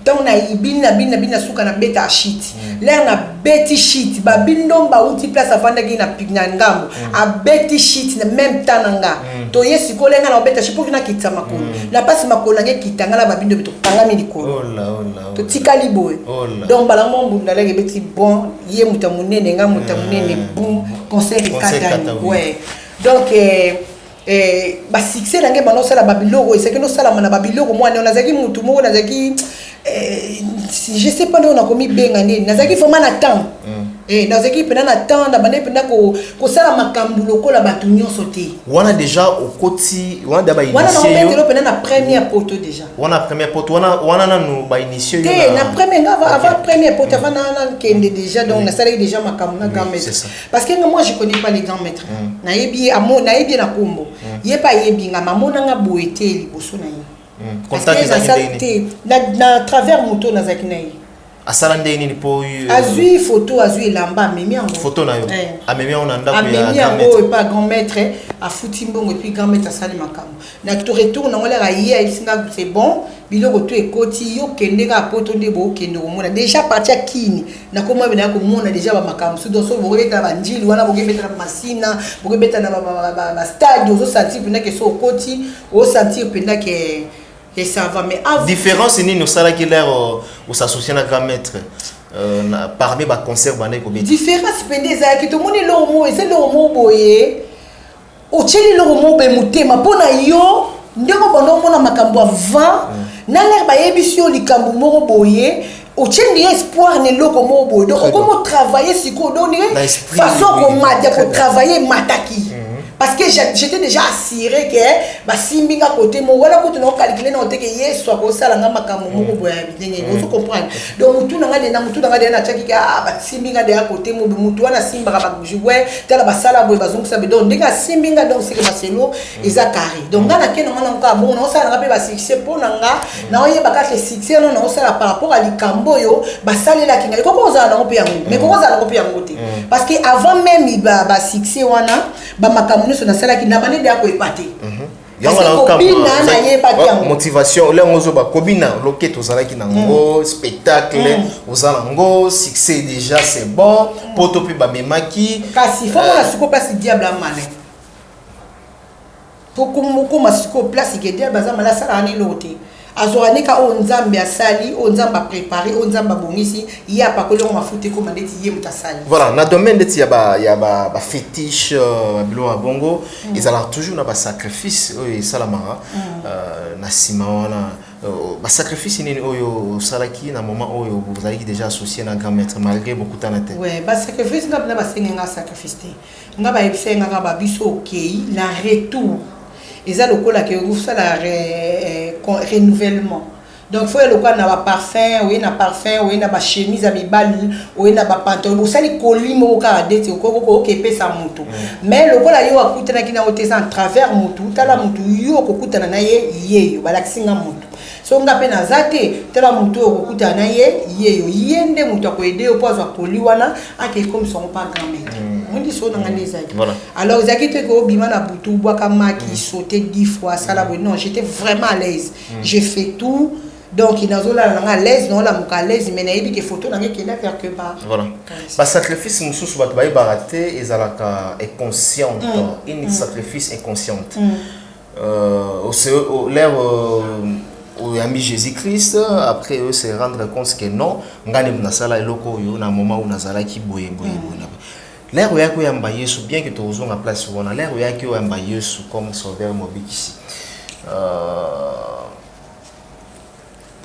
Ntango nayibini, nabini, nabini, na suka nabeta shit. Lere nabeti shit, babini ndo bauti place afandaki na ngambo, abeti shit na même temps na nga. Toye sikoyo lenga na obeta shit mpo nakitisa makolo na mpasi, makolo nange ekita, nga na babini ndo tokangami likolo. Oh là, oh là, oh là. Totikali boye. Oh là. Donc mbala mo mbunda leke ebeti, bon, ye moto ya monene, nga moto ya monene, bum, concert Concert ekatani. ekata, oui. Ouais, donc basuccès na ngai banda osala babiloko, esaki nosalama na babiloko mwana. Nazalaki motu moko, nazalaki je sais pas ndenge nakomi benga nini, nazalaki vraiment na temps. Nazalaki mpena na temps, na bandaki mpena kosala makambo lokola bato nyonso te. Wana déjà okoti wana da Wana bainitier naobetelo yo. mpena na première poto déjà. Wana première poto wana, wana nanu bainitier yo. Te, na premier nga avant première poto, avant nakende déjà, donc nasalaki déjà makambo na grand Oui, maître. c'est ça. Parce que nga, moi je connais pas les grands maîtres. Nayebi ye, nayebi ye na kombo, ye mpe ayebi nga, mamonanga boye te liboso na ye. Parce Contact que ezalaki nasala ndenge nini? te, na travers moto nazalaki na ye. Asala ndenge nini mpo Azwi photo, azwi elamba, amemi yango. Photo na yo? Eh. Amemi yango na ndako ya Amemi grand yango maître? Epa grand maître, afuti mbongo, et puis grand maître asali makambo na to retour nango. Lere aye, ayebisi nga: "C'est bon, biloko to ekoti, yo kende kaka poto nde bookende komona déjà parti ya kini." Nakoma bena komona déjà bamakambo mosusu. Donc so bokobeta na banjili wana, bokobeta na masina, bokobeta na bastade, ozosentir mpenza ke so okoti, osentir mpenza ke ça va. Mais avant Différence nini osalaki lere osassocie na grand maître parmi baconcert bandaki kobeta? Différence mpenza ezalaki, tomoni eloko moko, eza eloko moko boye, otieli eloko moko boye motema mpo na yo, ndenge obanda omona makambo avant na lere bayebisi yo likambo moko boye, otieli ye espoir na eloko moko boye. Donc Très bien. okomi otravaille sikoyo, donc Na esprit, façon komata, Très bien. kotravaille emataki, parce que j'étais déjà assuré ke basimbi nga kote moko wana. Kutu na ocalculer na oteke Yesu akosala nga makambo moko boye ya ndenge, ozo comprendre. Donc mutu na nga dena, mutu na nga dena, natiaki ke ah, basimbi nga deya kote mo, mutu wana asimbaka bajouer, tala basala boye, bazongisa boye. Donc ndenge asimbi nga, donc seke maselo eza carré. Donc nga nakende nga nango kaka bongo, naosala nanga mpe basuccès mpo na nga, naoyeba kaka succès wana naosala par rapport à likambo oyo basalelaki ngai. Koko ozala nango mpe yango, mais koko ozala nango mpe yango te, parce que avant même basuccès wana, bamakambo nyonso nasalaki na bande deya koyepa te. Yango Parce que na kobina nayebaki yango. Motivation ole yango ozoba kobina loketo ozalaki nango, spectacle oza nango, succès déjà c'est bon, poto mpe bamemaki. Kasi fo mona sikoyo place diable amale, po koma sikoyo place ke diable aza male, asalaka na eloko te. Azwaka ndeka oyo Nzambe asali, oyo Nzambe aprépare, oyo Nzambe abongisi, ye apakoli yango mafuta, ekóma ndeti ye moto asali. Voilà, na domaine ndeti ya ba fétiche, biloko ya bongo, ezalaka toujours na basacrifice oyo esalamaka na nsima wana. Basacrifice nini oyo osalaki na moment oyo ozalaki déjà associé na grand maître, malgré bokutana te? Ouais, basacrifice, nga mpena basengi nga sacrifice te. Nga bayebisa ye nga kaka babiso okei na retour, eza lokola ke osala renouvellement. Donc faut lokola na baparfum, oye na parfum, oye na bachemise ya mibali, oye na bapantalon, osali koli moko kaka deti okoki epesa motu. Mais lokola yo akutanaki nango te, eza en travers motu. Tala motu yo okokutana na ye, yeyo balakisi nga motu. So nga mpe naza te, tala motu oyo okokutana na ye, yeyo ye nde moto akoaider yo mpo azwa koli wana, ake ekomisa yango mpa grand maître. Mondi so na nga nde ezalaki. Alors ezalaki te ke obima na butu, bwaka maki, sauter 10 fois, asala boye. Non, j'étais vraiment à l'aise, j'ai fait tout. Donc nazolala nanga à l'aise, naolamuka à l'aise, mais nayebi ke photo nanga ekenda quelque part. Voilà, basacrifice mosusu bato bayebaka te, ezalaka inconsciente, une sacrifice inconsciente. L'air oyambi Jésus-Christ, après eux se rendre compte que non, nga nde nasala eloko oyo na moment où nazalaki boye boye boye. L'air oyaki oyamba Yesu, bien que tozonga place wana, l'air oyaki oyamba Yesu comme sauveur, mobikisi,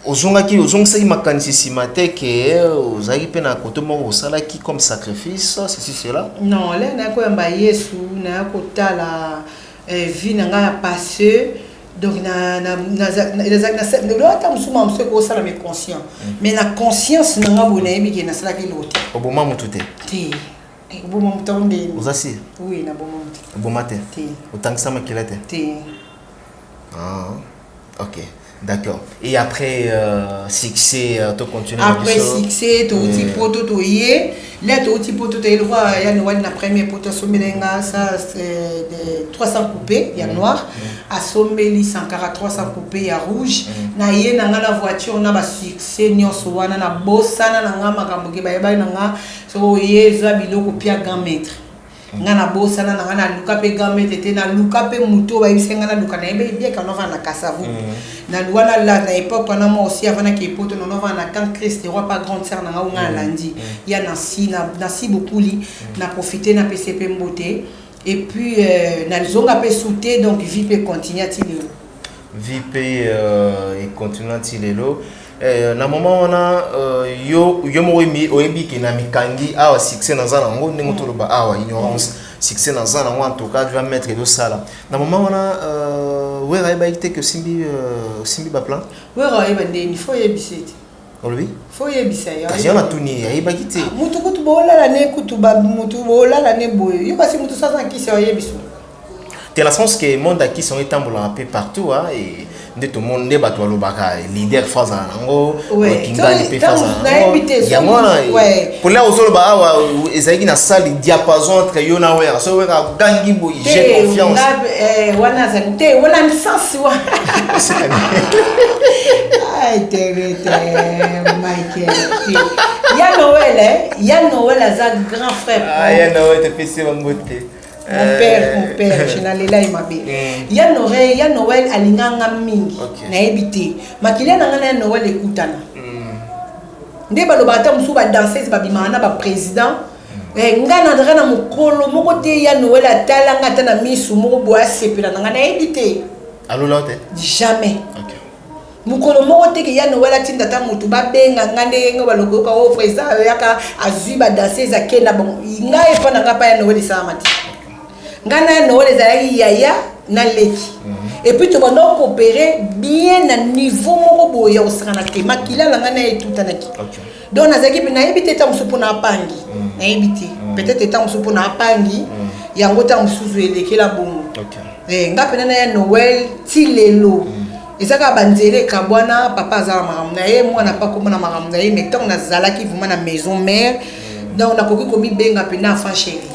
ozongaki, ozongisaki makanisi nsima te ke ozalaki mpe na kote moko osalaki comme sacrifice, ceci, cela? Non, l'heure naya koyamba Yesu, naya kotala vie na ngai ya passé. Donc ata mosusu ma mosusu ekosala mais conscient, mais na conscience na nga boye, nayebi ke nasalaki eloko te. Oboma motu te? Te. Oboma motu yango ndeni? Oza sûr? Oui, naboma motu. Oboma te? Te. Otangisa makila te? Te. Ah, ok, d'accord. Et après succès, to continue? Après succès, touti poto, toye le touti poto, toye lokwa ya Noël. Na premier poto asombeli nga ça, c'est de 300 coupé ya noir, asombeli Sankara 300 coupé ya rouge. Na ye na nga na voiture na basuccès nyonso wana, na bosana na nga makambo ke bayebaki na nga. So oye ezwa biloko pia grand maître, nga nabosana na nga, naluka mpe grand maître te, naluka mpe motu oyo bayebisi nga naluka. Nayebi bien ka novanda na Kasavu, naluka na la na époque wana. Moi aussi, avanaki epoto, na novanda na camp Christ Roi pa grande sœur na nga oyo nga nalandi ya Nansi, Nansi Bokuli. Na profite, napesi mpe mbote. Et puis nazonga mpe su te. Donc vie mpe continue ati lelo. Vie mpe econtinue ti lelo. Na moment wana, yo moko oyebi ke na mikangi awa, succès naza nango, ndenge toloba awa, ignorance, succès naza nango, en tout cas grand maître ezosala. Na moment wana, Wera ayebaki te ke osimbi baplan? Wera oyeba ndeni? Faut oyebisa ete. Olobi? Faut oyebisa ye. Kasi yo natuni, ayebaki te? Mutu kutu boolala ne kutu, mutu boolala ne boye, yo kasi mutu saza nkisi, oyebisa. Te, na sens ke monde akisi yango etambolaka mpe partout, et nde tomoni nde bato balobaka leader faut azala nango, kingani mpe faut azala nango. Yango wana kolia ozoloba awa, ezalaki na salle, diapason entre yo na Wera. So Wera agangi boye: "J'ai confiance." Wana azali te, wana sens wana te te. Michael te, ya Noël, ya Noël aza grand frère. Ya Noël, topesi bango te. Mon père, mon père, je nalela ye mabe. Ya Noël, ya Noël alinganga mingi. Nayebi te, makila na ngai na ya Noël ekutana nde balobaka. Ata mosusu badanseuse babimaka na baprésident, ngai nazalaka na mokolo moko te ya Noël atalanga ata na misu moko boye, asepela na ngai, nayebi te. Alola te? Jamais. Mokolo moko te ke ya Noël atinda ata motu babenga nga ndenge balokoyoka o président ayaka, azwi badanseuse, akenda. Bongo ngai epa na ngai, mpa ya Noël esalama te. Ngai na ya Noël ezalaki yaya na leki, et puis tobanda okopere bien na niveau moko boye ya kosangana te. Makila na ngai na ye etutanaki. Donc nazalaki mpe nayebi te, ntango mosusu mpona apangi, nayebi te, peut-être ntango mosusu mpona apangi yango, ntango mosusu elekela bongo. Nga mpena na ya Noël ti lelo eza kaka banzela ekabwana. Papa aza na makambo na ye, mwana mpe akoma na makambo na ye. Mais ntango nazalaki vraiment na maison mère, donc nakoki komibenga mpena enfant chéri.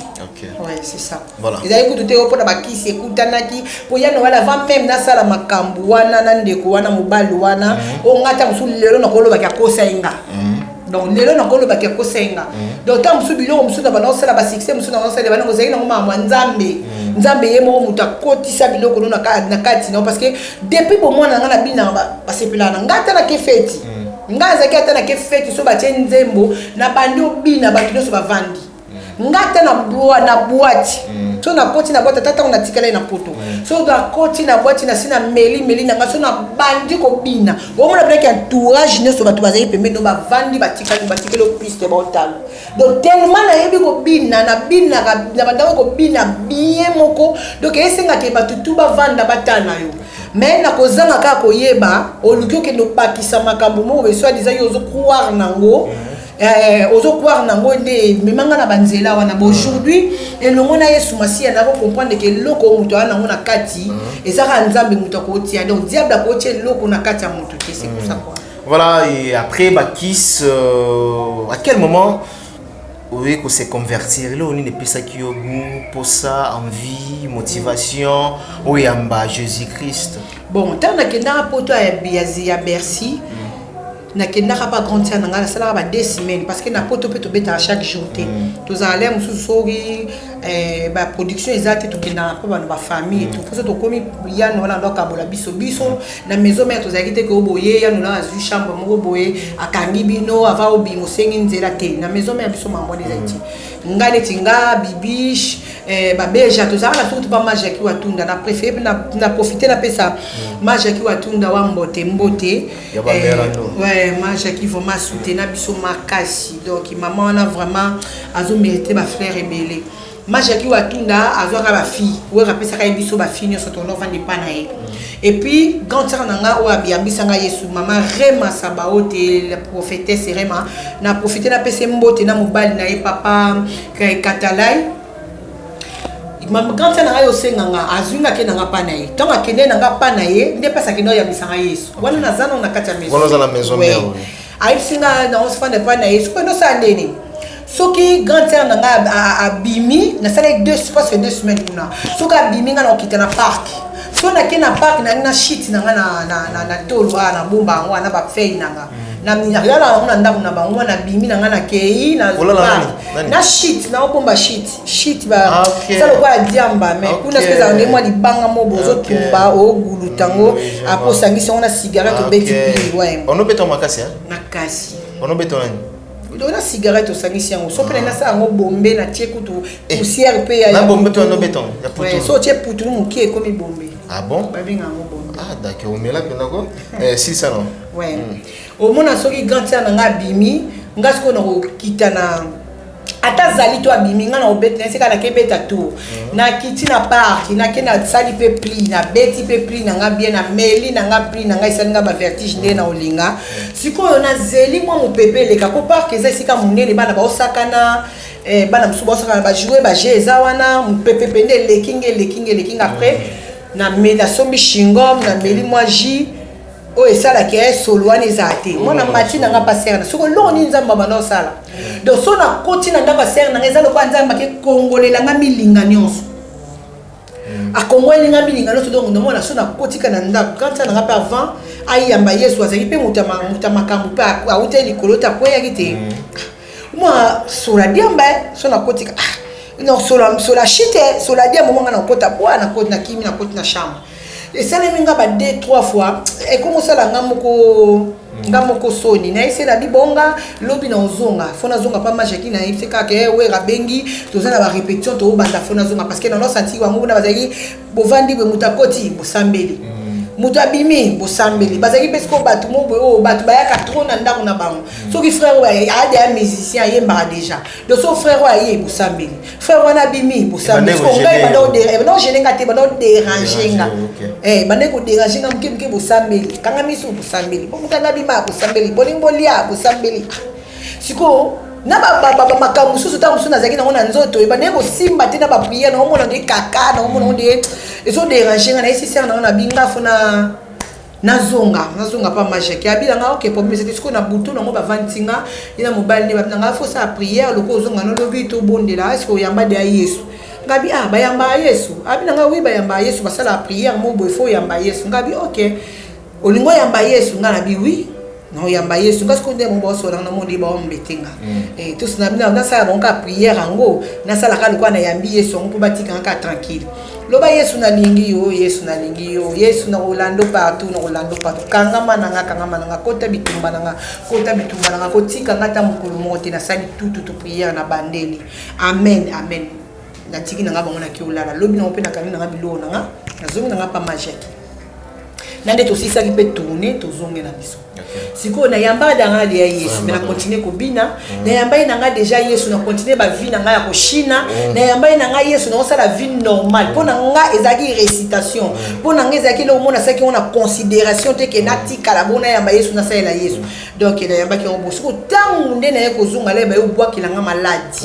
Ouais, c'est ça. Ezali kutu te mpona bakisi ekutanaki mpo ya Noël, avant même nasala makambo wana na ndeko wana, mobali wana oyo nga, ntango mosusu lelo nakolobaki akosa ye nga. Donc lelo nakolobaki akosenga. Donc ntango mosusu biloko mosusu na banda kosala, basuccès mosusu na kosala, banda kozali nango makambo ya Nzambe. Nzambe ye moko moto akotisa biloko no na kati nao, parce que depuis bomwana nga na binaka, basepelaka na ngai. Ata nake feti, ngai azalaki, ata nake feti, so batie nzembo na bandi obina, bato nyonso bavandi. Nga ata na boîte, so nakoti na boîte, ata ntango natikala ye na poto, so nakoti na boîte, nasi na meli meli na nga, so nabandi kobina, omona bilaki entourage nyonso, bato bazali pembeni no, bavandi, batikali, batikeli piste, baotalo. Donc tellement nayebi kobina, nabinaka na bandako kobina bien moko. Donc esengaka bato tu bavanda, batala yo. Mais nakozanga kaka koyeba, oluki okende obakisa makambo moko boye, soi-disant yo ozocroire nango, ozocroire nango nde ememanga na banzela wana. Bon, aujourd'hui elongo na Yesu Masiya, nako comprendre ke eloko oyo moto aya nango na kati eza kaka Nzambe moto akotia. Donc diable akotia eloko na kati ya moto te. C'est pour ça quoi. Voilà, et après bakisi, à quel moment oye ko se convertir? Eloko nini epesaki yo goût, posa, envie, motivation oyamba Jésus Christ? Bon, ntango nakendaka poto ya Bercy, nakendaka pa grande sœur na ngai, nasalaka ba 2 semaines, parce que na poto mpe tobetaka chaque jour te. Tozala le mosusu, soki baproduction eza te, tokendaka mpo bano bafamille et tout. So tokomi yano wana, ndo akabola biso biso na maison mare. Tozalaki te ke oboye yano na azwi chambre moko boye, akangi bino, ava obima osengi nzela te. Na maison mare biso mambo wana ezali te. Ngai neti nga Bibiche, babeja, tozalaka na surtout pa Majaki Watunda. Na préféré mpe na profite napesa Majaki Watunda wa mbote mbote. Ya Bamerano. Ouais, Majaki vraiment asoutenir biso makasi. Donc mama wana vraiment azomérite bafleurs ebele. Majaki Watunda azwaka bafille oyo apesaka ye biso, bafille nyonso tondo ovanda epa na ye. Et puis grande sœur na nga oyo abiyambisanga Yesu, mama Rema Sabao te, la prophétesse Rema, na profite napesa ye mbote na mobali na ye, papa Katalai. Grande sœur na ngai osenganga, azwi nga, akende nanga mpa na ye. Ntango akende nanga mpa na ye, nde mpasi akende oyambisanga Yesu wana, naza nano na kati ya maison. Wana oza na maison Ouais. mère, oui. Ayebisi nga naofanda epai na ye. Soki ndosala ndeni, soki grande sœur na ngai abimi, nasalaki deux, presque 2 semaines kuna. Soki abimi, ngai nakokita na parc. So nake na parc, nangi na shit na ngai na tolo awa, na bomba yango wana, bafeuille na nga nayala yango na ndako na bango wana. Abimi na ngai, nakei na Olala parc. nani? Nani? Na shit, naobomba shit, shit. Ah, ok. Eza lokola ya diamba, mais kuna soki ezala nde mwa libanga mo bozotumba, oguluta yango. Oui, je Apo vois. osangisi yango na cigarette, obeti pli, ouais. Onobeta makasi, hein? Makasi. Onobeta nani? Ona cigarette, osangisi yango, so mpe na nasala yango bombe, natie kutu Eh, poussière mpe ya na bombe to putulu. onobeta yango, ya putulu. Ouais, so otie putulu moke, ekomi bombe. Ah bon? Babenga yango bombe. Ah d'accord, omela mpenza ko eh, silisa no. Ouais, omona soki grande sœur na nga abimi, nga sikoyo nakokita na, ata azali to abimi, nga na obeti na esika nakebeta tour. Nakiti na parc, nake nasali mpe pli, nabeti mpe pli na nga bien, nameli na nga pli na nga, esali nga bavertige nde na olinga. Sikoyo nazeli mwa mopepe eleka, ko parc eza esika monene, bana baosakana, bana mosusu baosakana, bajoue baje eza wana. Mopepe pende eleki nga, eleki nga, eleki nga. Après nameli, nasombi chewing-gum, nameli mwa jus oyo esalaka ya solo wana ezala te. Mwana mati na nga mpa sœur na, soki oloko nini Nzambe abanda osala. Donc so nakoti na ndako ya sœur na nga, eza lokola Nzambe ake kongolela nga milinga nyonso, akongoleli nga milinga nyonso. Donc nomona so nakotika na ndako grande sœur na nga mpe, avant ayamba Yesu, azalaki mpe moto ya makambo, mpe awuteli likolo te, akweyaki te. Mwa sola diamba, so nakotika, ah non, sola, sola shite, sola diamba mwa nga nakota bwa, nakoti, nakimi, nakoti na chambre. Esalemi nga ba deux trois fois, ekomi osala nga moko, nga moko soni. Nayebisi na bibonga lobi na ozonga, fo nazonga pa Majaki. Nayebisi kaka e wera abengi, toza na barépétition, toobanda, fo nazonga, parce que nano santi bango kuna bazalaki bovandi boye, moto akoti, bosambeli, moto abimi, bosambeli. Bazalaki mpe sikoyo bato mo boye oyo bato bayaka trop na ndako na bango. Soki frère oyo ade ya musicien, ayembaka déjà, donc so frère oyo aye, bosambeli, frère wana abimi, bosambeli. Ebandaki Sikoyo ngai kogêner. Banda ogêner nga te, banda odéranger nga. Bandaki kodéranger nga moke moke. Bosambeli, kanga miso, bosambeli, po moto anga abima, bosambeli, bolingi bolia, bosambeli. Sikoyo na makambo mosusu, ntango mosusu nazalaki nango na nzoto, ebandaki kosimba te na baprière. Naomona nde kaka, naomona nde ezodéranger nga. Nayesi sœur nango na binga, fo na nazonga, nazonga pa Majaki. Abilanga ok, problème eza te. Sikoyo na butu nango, bavandi nga ye na mobali nde babinanga, fo osala prière loko ozonga, nolobi tobondela. Eske oyamba de ya Yesu? Ngabi ah, bayamba Yesu? Abinanga oui, bayamba Yesu, basala prière mo boye, fo oyamba Yesu. Ngabi ok, olingi oyamba Yesu? Nga nabi oui. Naoyamba Yesu nga sikoyo nde bango baosolanga na monde baombete nga tosi nasala bango kaka prière yango, nasalaka lokola nayambi Yesu yango mpo batikanga kaka tranquille. Loba: "Yesu, nalingi yo. Yesu, nalingi yo. Yesu, nakolanda partout, nakolanda partout. Kangama na nga, kangama na nga, kota bitumba na nga, kota bitumba na nga, kotika nga ata mokolo moko te." Nasali tututu prière na bandeli, amen, amen. Natiki na nga bango, naki olala. Lobi nango mpe nakangi na nga biloko na nga, nazongi na nga pa Majaki na nde tosilisaki mpe tourne, tozonge na biso. Sikoyo nayamba danga deya Yesu, mais nacontinuer kobina. Nayamba ye na nga déjà Yesu, nacontinuer bavie na ngai ya koshina. Nayamba ye na ngai Yesu, naosala vie normale. Mpo na nga ezalaki récitation, mpo na nga ezalaki eloko moko nasalaki yango na considération te ke natikala bongo, nayamba Yesu, nasalela Yesu. Donc nayambaki yango bo. Sikoyo ntango nde naye kozonga, leye baye obwakela nga maladi.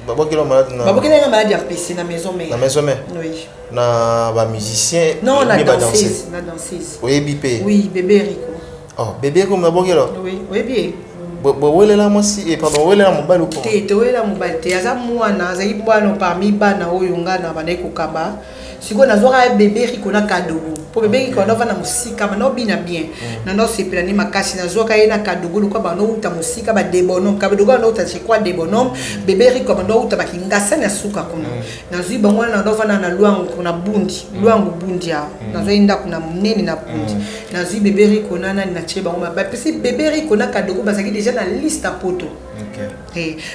Babwakela maladi na Babwakela nga maladi ya mpese na maison mère. Na maison mère? Oui. Na bamusicien? Non, na danseuse, na danseuse. Oyebi mpe? Oui, bébé Rico. Oh, bébé Rico nabwakela? Oui, oyebi ye. Bowelela mwasi, pardon, owelela mobali? Okoma Te, towelela mobali te. Aza mwana, azali mwana parmi bana oyo nga na bandaki kokaba. Sikoyo nazwaka bébé Rico na Kadogo, mpo bébé Rico anda ovanda mosika, banda obina bien, nanda osepela nde makasi. Nazwaka ye na Kadogo lokwa banda outa mosika, badebonome. Kadogo banda outa, je crois, Debonome. Bébé Rico banda outa Bakingasani ya suka kuna. Nazwi bango wana, nanda ovanda na Lwangu, na Bundi, Lwangu Bundi awa. Nazwa ye ndako na monene na Bundi. Nazwi bébé Rico na nani, natie bango. Bapesi bébé Rico na Kadogo, bazalaki déjà na liste ya poto.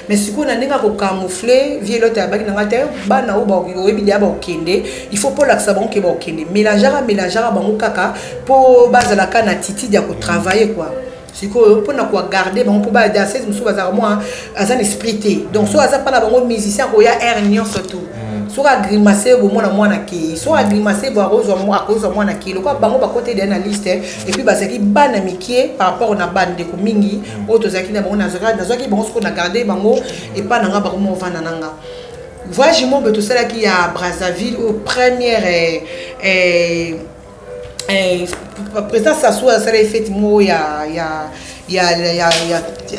Mais sikoyo na ndenge akocamoufler, vie elote abaki na nga te. Bana oyo oyebi deya bakokende, il faut mpo olakisa bango ke bakokende. Mélangeaka, mélangeaka bango kaka mpo bazalaka na attitude ya kotravailler quoi. Sikoyo mpona kogarder bango, mpo badanseuse mosusu bazalaka mwa aza na esprit te. Donc soki aza mpa na bango, musicien akoya aire nyonso tu. Soki agrimace, bomona mwana kei. Soki agrimace bo, akozwa mwana kei. Lokola bango bakota deya na liste, et puis bazalaki bana mike par rapport na bandeko mingi oyo tozalaki na bango, nazwaki bango. Sikoyo na garde bango epa na nga, bango movanda na nga. Voyage moko tosalaki ya Brazzaville, oyo première président Sassou asala fête moko ya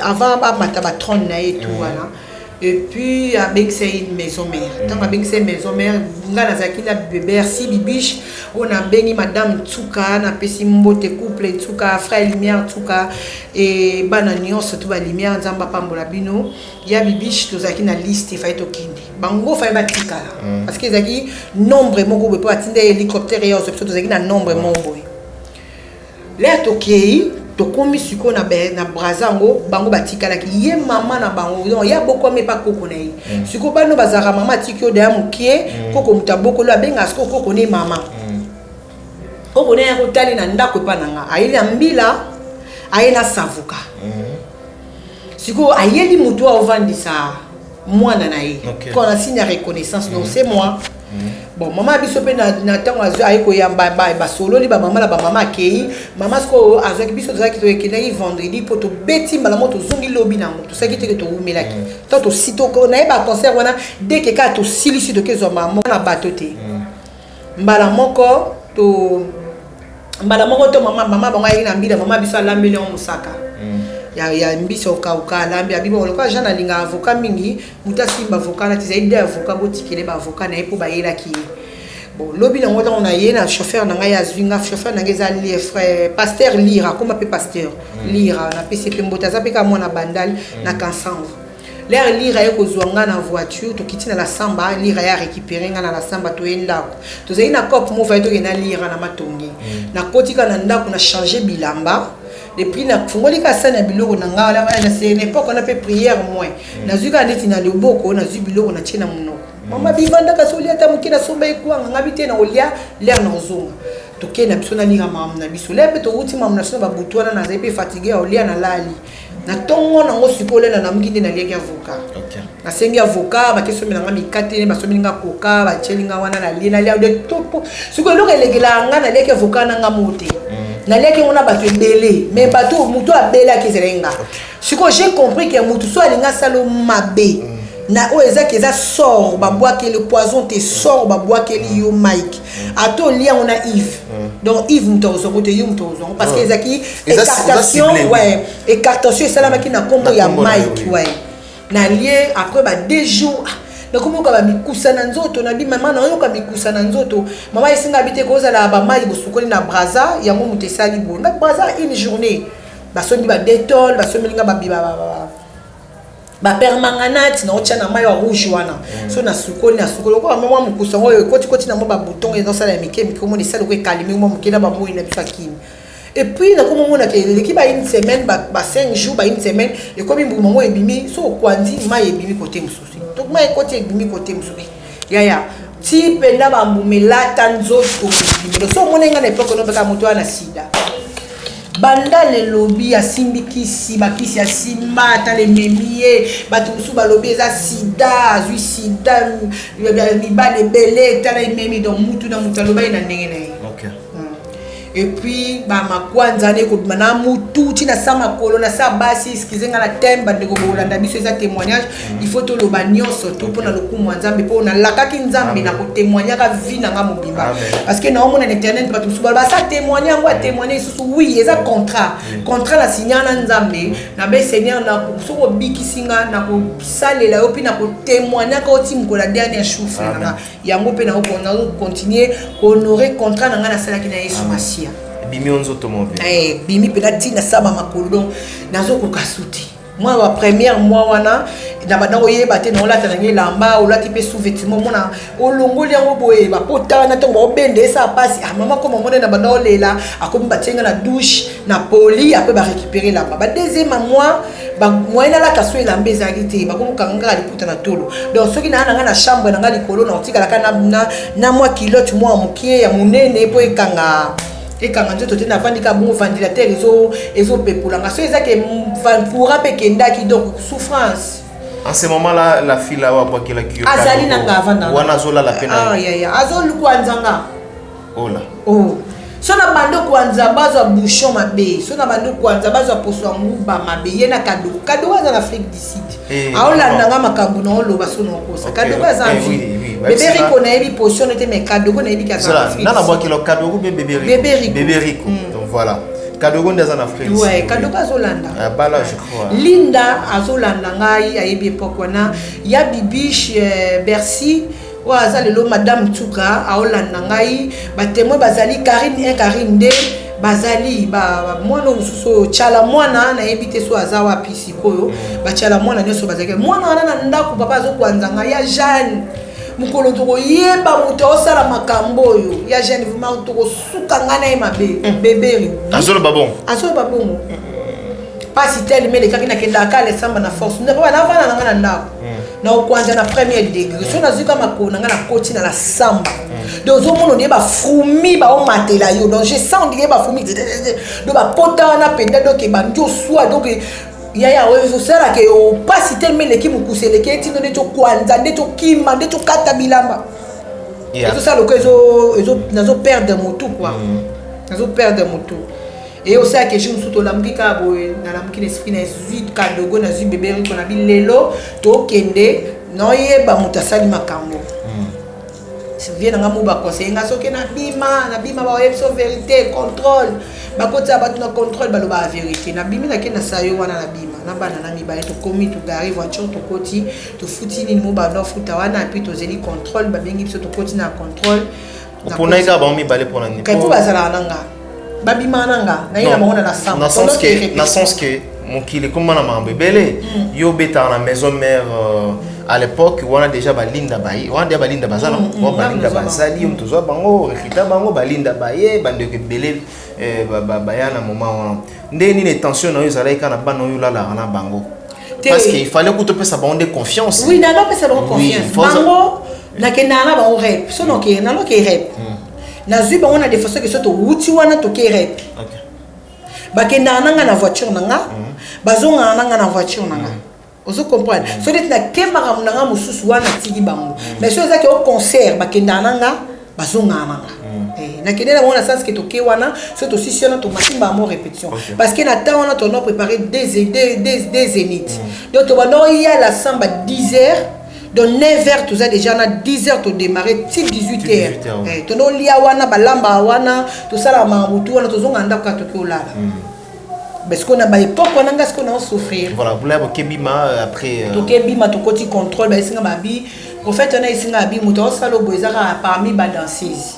avant amata batrône na ye, tout wana. Et puis abengisa ye une maison mère. Ntango abengisa ye maison mère, ngai nazalaki na Bercy Bibiche oyo nabengi madame Tsuka, napesi mbote couple Tsuka, frère Lumière Tsuka e bana nyonso to balumière, Nzambe apambola bino. Ya Bibiche, tozalaki na liste, efai tokende, bango fai batikala parce que ezalaki nombre moko boye mpo batinda ye hélicoptère ye ozwa biso. Tozalaki na nombre moko boye. Lere tokei, tokomi sikoyo na Braza yango, bango batikalaki. Ye mama na bango, donc ye abokwami epa koko na ye. Sikoyo bano bazalaka, mama atiki oyo daya mokie, koko moto abokoli, abengaka sikoyo koko ne mama. Koko ne ya kotali na ndako epa na nga, ayeli na mbila, aye na savuka. Sikoyo ayeli motu aovandisa mwana na ye quand na signe ya reconnaissance. Donc c'est moi. Bon, mama biso mpe na ntango aye koyamba, basololi bamama na bamama, akei. Mama sikoyo azwaki biso, tozalaki, tokendaki vendredi mpo tobeti mbala moko, tozongi lobi nango. Tosalaki teke towumelaki to tosi nayeba concert wana deke kaka tosilisi, tokezwa mama na bato te mbala moko. To mbala moko to mama bango ayaki na mbila, mama biso alambeli yango mosaka ya mbisi okauka. Alambi, abi: "Bongo lokola Jean alingaka avocat mingi, moto asimba avocat nati ezali de avocat, botikele baavocat na ye." Mpo bayelaki ye. Bon, lobi nango ntango na ye na chauffeur na ngai azwi nga, chauffeur na ngai eza frère pasteur Lira, akoma mpe pasteur Lira, napesi mpe mbote, aza mpe kaka mwana Bandali na Kansanvu. Lere Lira ye kozwa nga na voiture, tokiti na la samba. Lira ye arécupéré nga na la samba, toye ndako. Tozali na cope moko, faye tokende na Lira na Matonge. Nakoti kaka na ndako, na change bilamba, et puis nafungoli kaka sani ya biloko na ngai wana. Na époque wana mpe prière moins. Nazwi kaka neti na loboko, nazwi biloko, natie na monoko. Mama bivandaka so, olia ata moke, nasomba ekwanga. Ngabi te, na kolia lere na kozonga. Tokei na biso, nalinga makambo na biso. Lere mpe towuti makambo na biso na babutu wana, nazali mpe fatigue ya kolia, nalali na ntongo nango. Sikoyo lela namuki nde naliaki avocat. Nasengi avocat, bakesomela nga mikate, basomeli nga koka, batieli nga wana, nalie, nalia de topo. Sikoyo eloko elekelaka nga, naliaki avocat na nga mo te, naliaki yango na bato ebele, mais bato motu abelaki ezalaki nga. Sikoyo j'ai compris ke motu so alingi asala mabe na oyo ezaki eza sort babwakeli, poison te, sort babwakeli yo Mike, ata olia yango na Yves, donc Yves moto akozwango te, yo moto akozwango, parce que ezalaki écartation. Ouais, écartation esalamaki na nkombo ya Mike. Ouais, nalie. Après ba 2 jours, nakomi oyoka bamikusa na nzoto. Nabi: "Mama, nayoka mikusa na nzoto." Mama esinga abi te kozala bamai bosukoli na Braza yango moto esali boye. Nga Braza une journée. Basombi ba Dettol, basombeli nga bapermanganate, naotya na mai ya rouge wana. So nasukoli, nasukoli okoka mwa mokusa yango oyo ekotikoti na mwa babouton, ezosala ya mike mike. Omona esala oko ekalemi mwa moke na bamoi na biso akimi. Et puis nakoma omonaka eleki ba une semaine, ba 5 jours, ba une semaine, ekomi mbuma yango ebimi. So okwandi, mai ebimi kote mosusu, to mai ekoti, ebimi kote mosusu. Yaya, ti mpenza bambuma elata nzoto mobimelo. So omoni ngai na époque nobeka moto wana sida, banda lelobi asimbi kisi, bakisi asimba, ata lememi ye. Bato mosusu balobi eza sida, azwi sida, mibali ebele, tala ememi. Donc mutu na mutu aloba ye na ndenge na ye. Et puis bamakwanza wana ekobima na mutu ntina sa makolo na sa basi. Excuse nga na thème, bandeko bolanda biso, eza témoignage, il faut toloba nyonso to mpona lokumu ya Nzambe, mpo nalakaki Nzambe na kotémoignaka vie na nga mobimba, parce que naomona na internet bato mosusu baloba asa témoigne yango, atémoigne lisusu. Oui, eza contrat, contrat na signa na Nzambe na be: Seigneur, soki obikisi nga, nakosalela yo mpe nakotémoignaka oti mokolo ya dernier souffle na nga. Yango mpe nakocontinue kohonorer contrat na ngai nasalaki na Yesu Masiya. Ebimi yo nzoto mobe. Bimi mpenza ntina saba makolo. Donc nazokoka su te. Mwa ba première mois wana na banda koyeba te, naolata nange elamba, olati mpe sous-vêtement, omona olongoli yango boye, bapota wana ntango baobenda, esala mpasi. Ah mama, koma mone na banda olela, akomi batienga na douche na poli, après barécupéré elamba. Ba deuxième mois, moyen nalata so elamba ezalaki te, bakomokanga kaka liputa na tolo. Donc soki naa na ngai na chambre na ngai likolo, na otikalaka na mwa culotte mwa mokie ya monene mpo ekanga nzoto te. Navandi kaka bongo, ventilateur ezopepolanga, so eza ke courant mpe ekendaki, donc souffrance. En ce moment là, la fille là abwakelaki yo? Azali na nga, avanda. Wana azolala mpe na Ah, ya, azolukwanzanga. Ola. Oh. So na bandi okwanza, bazwa bouchon mabe. So na bandi okwanza, bazwa poso ya nguba mabe. Ye na Kadoko, Kadoko aza na Afrique du Sud. Aolandanga makambo na oloba, so na okosa. Kadoko aza en vie. Bébé Rico, nayebi position te, mais Kadoko nayebi ke aza na Afrique. Nana bwakela Kadoko mpe Bébé Rico. Bébé Rico. Bébé Rico. Donc voilà, Kadoko nde aza na Afrique du Sud. Kadoko azolanda. Bala, je crois. Linda azolanda ngai, ayebi époque wana ya Bibiche, Bercy oyo aza lelo madame Tsuka, aolanda ngai. Batémoin bazali Karine 1, Karine 2, bazali mwana oyo mosusu oyo Tyala mwana, nayebi te so aza wapi sikoyo. Batyala mwana nyonso bazalaki mwana wana na ndako. Papa azokwanza ngai ya Jeanne, mokolo tokoyeba moto aosala makambo oyo ya Jeanne, vraiment tokosuka ngai na ye mabe. Beberi. Azoloba bongo? Azoloba bongo. Mpasi telema elekaki, nakendaka alesamba na force nde papa navanda na ngai na ndako, na okwanza na premier degré. So nazwi ka makolo na ngai, nakoti na la samba. Donc ozomona ondie bafourmi baomatela yo. Donc je sens ondie bafourmi, donc bapota wana mpenza, donc ebandi oswa. Donc yaya, oyo osalaka opasi telema eleki, mokusa eleki, etino ndeti okwanza, ndeti okima, ndeti okata bilamba. Ezosala lokola nazoperdre motu quoi, nazoperdre motu. E osalaka jour mosusu tolamuki kaka boye, nalamuki na esprit, nazwi Kadogo, nazwi Bebe Riko na bilelo, tokende naoyeba moto asali makambo. Vie na nga mo baconseille nga, soki nabima, nabima, baoyebi so vérité, contrôle, bakotia bato na contrôle, balobaka vérité. Nabimi, nake na sayo wana, nabima na bana na mibale, tokomi, togare voiture, tokoti, tofuti nini mo banda ofuta wana, et puis tozeli contrôle. Babengi biso, tokoti na contrôle. Oponaki kaka bango mibale mpona nini? Kai mpo bazalaka na nga, babimaka na nga, naye na bango na la na sens que mokili ekóma na makambo ebele. Yo obetaka na maison mère, à l'époque wana déjà balinda baye wana, déjà balinda baza na balinda bazali, yo moto ozwa bango, recruta bango, balinda baye, bandeko ebele baya na moment wana. Nde nini tension na yo ezalaki kaka na bana oyo olalaka na bango? Parce que il fallait kuta opesa bango nde confiance. Oui, nalopesa bango confiance. Bango nakendaka na bango rep, so naloke rep, nazwi bango na défense ke so towuti wana, toke rep, bakendaka na nga na voiture na nga, bazongaka na nga na voiture na nga. Ozo comprendre? So neti nakembaka na nga mosusu wana, atiki bango. Mais so ezaki o concert, bakendaka na nga, bazongaka na nga. Nakende na bango na sens ke toke wana, so tosisi wana, tomati mbamo répétition, parce que na temps wana tono préparé deux zénith. Donc tobanda oyala samba 10 heures, donc 9 heures toza déjà na 10 heures, todémarre ti 18 heures. Tono olia wana, balamba wana, tosalaka makambo tu wana, tozonga ndako kaka, toki olala. Parce que na baépoque wana nga sikoyo naosouffrir. Voilà, bula bokebima après. Tokebima, tokoti contrôle, baesinga babi prophète wana, esinga abi moto aosala oboye, eza kaka parmi badanseuse.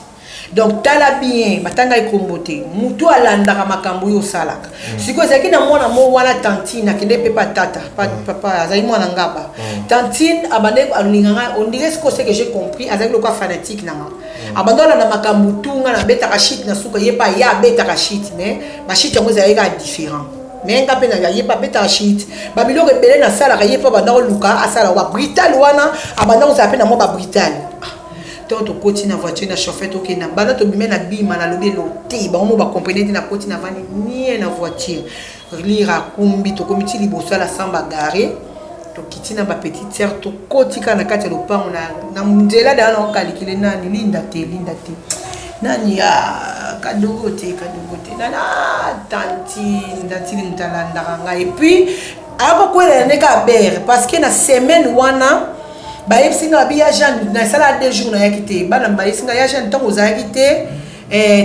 Donc tala bien, batanga ekombo te, mutu alandaka makambo oyo osalaka. Sikoyo ezalaki na mwana mo wana, tantine akende mpe pa tata papa azali mwana ngaba. Tantine abande alinganga, on dirait, sikoyo ce que j'ai compris, azalaki lokola fanatique na nga. Abanda olanda makambo tu nga nabetaka shit, na suka ye mpe ye abetaka shit, mais bashit yango ezalaki kaka différent. Mais nga mpe na ye mpe abetaka shit, babiloko ebele nasalaka, ye mpe abanda koluka asala babritale wana, abanda kozala mpe na mwa babritale. Ntango tokoti na voiture na chauffeur, tokende, banda tobime na bima, nalobi elo te, bango mo bacomprendre te. Nakoti, navandi nie na voiture, lire akumbi, tokomi ti liboso ya la samba gare, tokiti na bapetite sœur, tokoti kaka na kati ya lopango na nzela daya na okalikile nani, Linda te, Linda te, nani ya Kadogo te, Kadogo te, nana tantine. Tantine moto alandaka ngai, et puis akokwela nde kaka bere, parce que na semaine wana bayebisi nga, babi ya Jeanne, nasala 2 jours nayaki te. Bana bayebisi nga, ya Jeanne, ntango ozalaki te,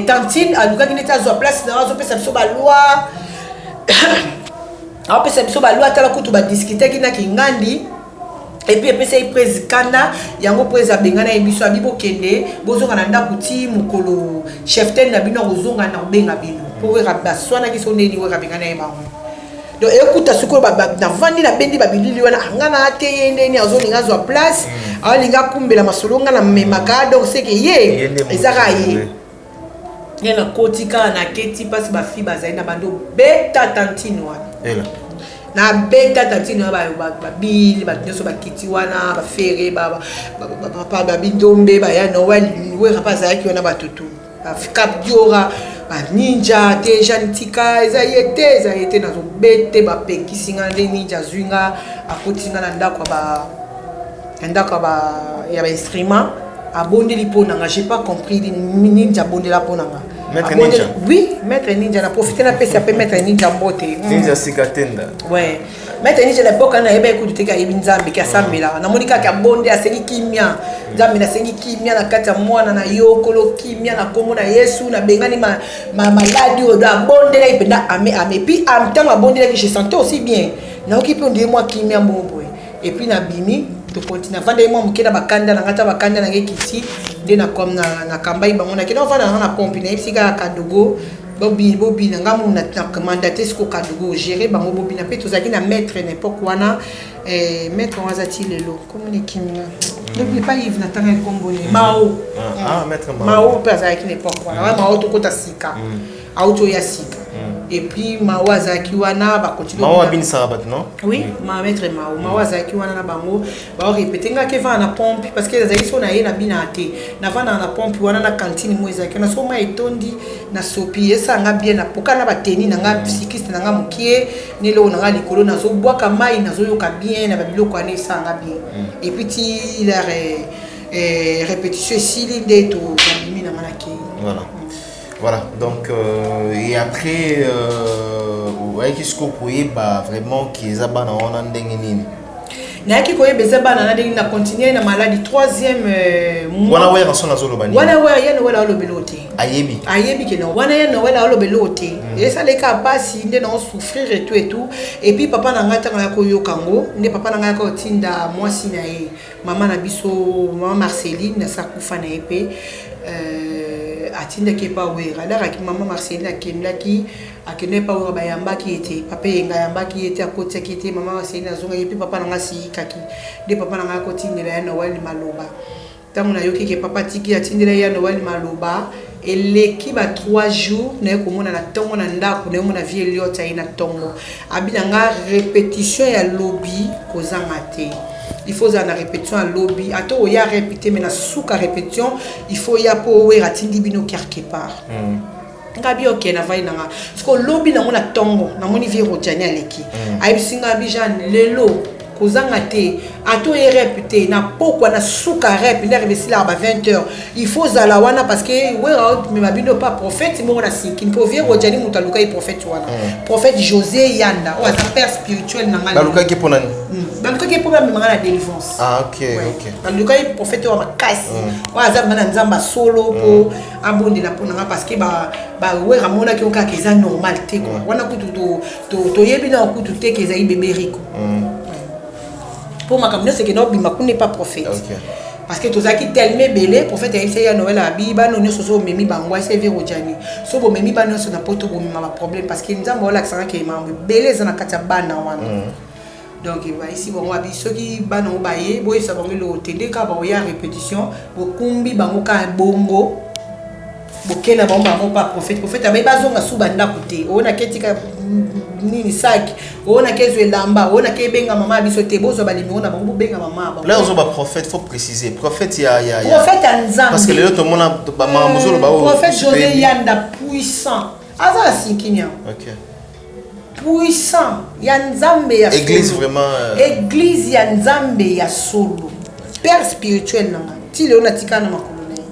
tantine alukaki neti azwa place na, azopesa biso baloi, aopesa biso baloi. Tala kutu badiskutaki na Kingandi, et puis epesa ye prise kanda yango mpo eza abengana ye. Biso abi bokende, bozonga na ndako ti mokolo cheftaine na bino akozonga na kobenga bino, mpo wera baswanaki so ndeni wera abengana ye bango. Donc ekuta sikoyo navandi, nabendi babilili wana, nga na te, ye ndeni azolinga azwa place, aolinga akumbela masolo nga namemaka. Donc seke ye ezaka ye ye. Nakoti kaka, naketi mpasi, bafi bazali na bando beta tantine wana, nabeta tantine wana, babili, bato nyonso bakiti wana, bafere, papa babindombe, baya Noel, wera mpe azalaki wana, batutu Cap Diora, baninja te, Jeanne tika, eza ye te, eza ye te. Nazobete, bapekisi nga nde ninja azwi nga, akotisi nga na ndako ya ndako ya bainstrument, abondeli mpo na nga. J'ai pas compris, ninja abondela mpo na nga. Maître Ninja. Oui, Maître Ninja, na profite napesa mpe Maître Ninja mbote. Ninja sika tenda. Ouais, Maître Ninja, na époque wana nayeba ekutu teke ayebi Nzambe ke asambelaka. Namoni kaka abonde, asengi kimia. Nzambe, nasengi kimia na kati ya mwana na yo, kolo kimia, na nkombo na Yesu nabengani maladi oyo. Do abondelaki mpenza, ame ame. Puis ntango abondelaki, je sentais aussi bien, nayoki mpe ondie mwa kimia mbongo boye. Et puis nabimi, tokontinue, avandaki mwa moke na bakanda na nga, ta bakanda na nga ekiti nde nakambai bango, nakende ovanda na nga na pompe. Nayebisi kaka Kadogo, bobina, nga mu na mandate siko Kadogo gérer bango, bobina. Mpe tozalaki na maître na époque wana, maître wana aza ti lelo, komona ekiminga, n'oublie pas Yves, natanga ekombo ne Mao. Ah, maître Mao. Mao mpe azalaki na époque wana. Wana Mao tokota sika, auti oya sika. Et puis Mao azalaki wana, bakontinue. Mao abinisaka bato, non? Oui, ma maître Mao. Mao azalaki wana na bango, baorépété. Ngaki evanda na pompe, parce que ezalaki so na ye na bina te, navandaka na pompe wana na cantine mo ezalaki wana. So mai etondi na sopi, esanga bien na poka na bateni na nga cycliste na nga mokie, neloko na nga likolo, nazobwaka mai, nazoyoka bien na babiloko wana, esanga bien. Et puis ti la répétition esili nde to nabimi na nga, nakei. Voilà, donc et après oyaki sikoyo koyeba vraiment ki eza bana wana ndenge nini? Nayaki koyeba eza bana na ndenge na continue na maladi troisième mois. Wana wera so nazoloba nini? Wana wera ye Noel aolobela o te. Ayebi. Ayebi ke non, wana ye Noel aolobela o te. Esaleka mpasi nde nao souffrir et tout et tout. Et puis papa na ngai, ntango ya koyoka yango nde papa na ngai aka kotinda mwasi na ye, mama na biso, mama Marceline, nasa kufa na ye mpe, atindaki epa wera. Alakaki mama Marceline, akendaki, akende epa wera, bayambaki ye te. Papa Eyenga ayambaki ye te, akotiaki ye te. Mama Marceline azongaki, mpe papa na ngai asiyikaki nde papa na ngai akotindela ya Noel maloba. Ntango nayoki ke papa atiki, atindela ye ya Noel maloba, eleki ba 3 jours, naye komona na ntongo na ndako, naye mona vie Eliot aye na ntongo, abi na nga répétition ya lobi kozanga te, il faut ozala na répétition ya lobi, ata oya répété, mais na suka répétition il faut ya, mpo owera atindi bino quelque part. Nga bi okende, avai na nga. Siko lobi nango na ntongo, namoni vie Rodiani aleki, ayebisi nga, abi Jeanne, lelo kozanga te, ata oye rep te, na pokwa na suka rep nde arrive esilaka ba 20 heures, il faut ozala wana, parce que wera omema bino pa prophète moko na sikini, mpo vie Rodiani moto alukaki prophète wana, prophète José Yanda, oyo aza père spirituel na ngai. Balukaki mpo nani? Balukaki mpo bamemanga na délivrance. Ah, ok ok Balukaki prophète oyo makasi, oyo aza ma na Nzambe asolo, mpo abondela mpo na nga, parce que bawera amonaki oyo kaka eza normal te quoi. Wana kutu toyebi na kutu te ke ezali bébé Rico, mpo makambo nyonso ekende obima kuna epa prophète. Parce que tozalaki tellement ebele, prophète ayebisaki ya Noël abi bana nyonso so omemi bango ase vie rojani, so bomemi bana nyonso na poto, bomema baproblème, parce que Nzambe olakisaka ke makambo ebele eza na kati ya bana wana. Donc bayisi bango, abi soki bana ngo baye, boyebisa bango eloko te, nde kaka bakoya répétition, bokumbi bango kaka bongo, bokenda bango bango pa prophète. Prophète abayi bazonga su bandako te. Oyo nake tika nini, saki oyo nake ezwa elamba, oyo nake ebenga mama ya biso te, bozwa banuméro na bango, bobenga mama ya bango. Là ozo baprophète, faut préciser prophète ya Prophète ya Nzambe. Parce que lelo tomona bamakambo ozoloba oyo. Prophète José Yanda, puissant, aza na Sinkini. Puissant ya Nzambe ya Église solo. Vraiment Église ya Nzambe ya solo, père spirituel nanga ti lelo, natikala na makolo na ye.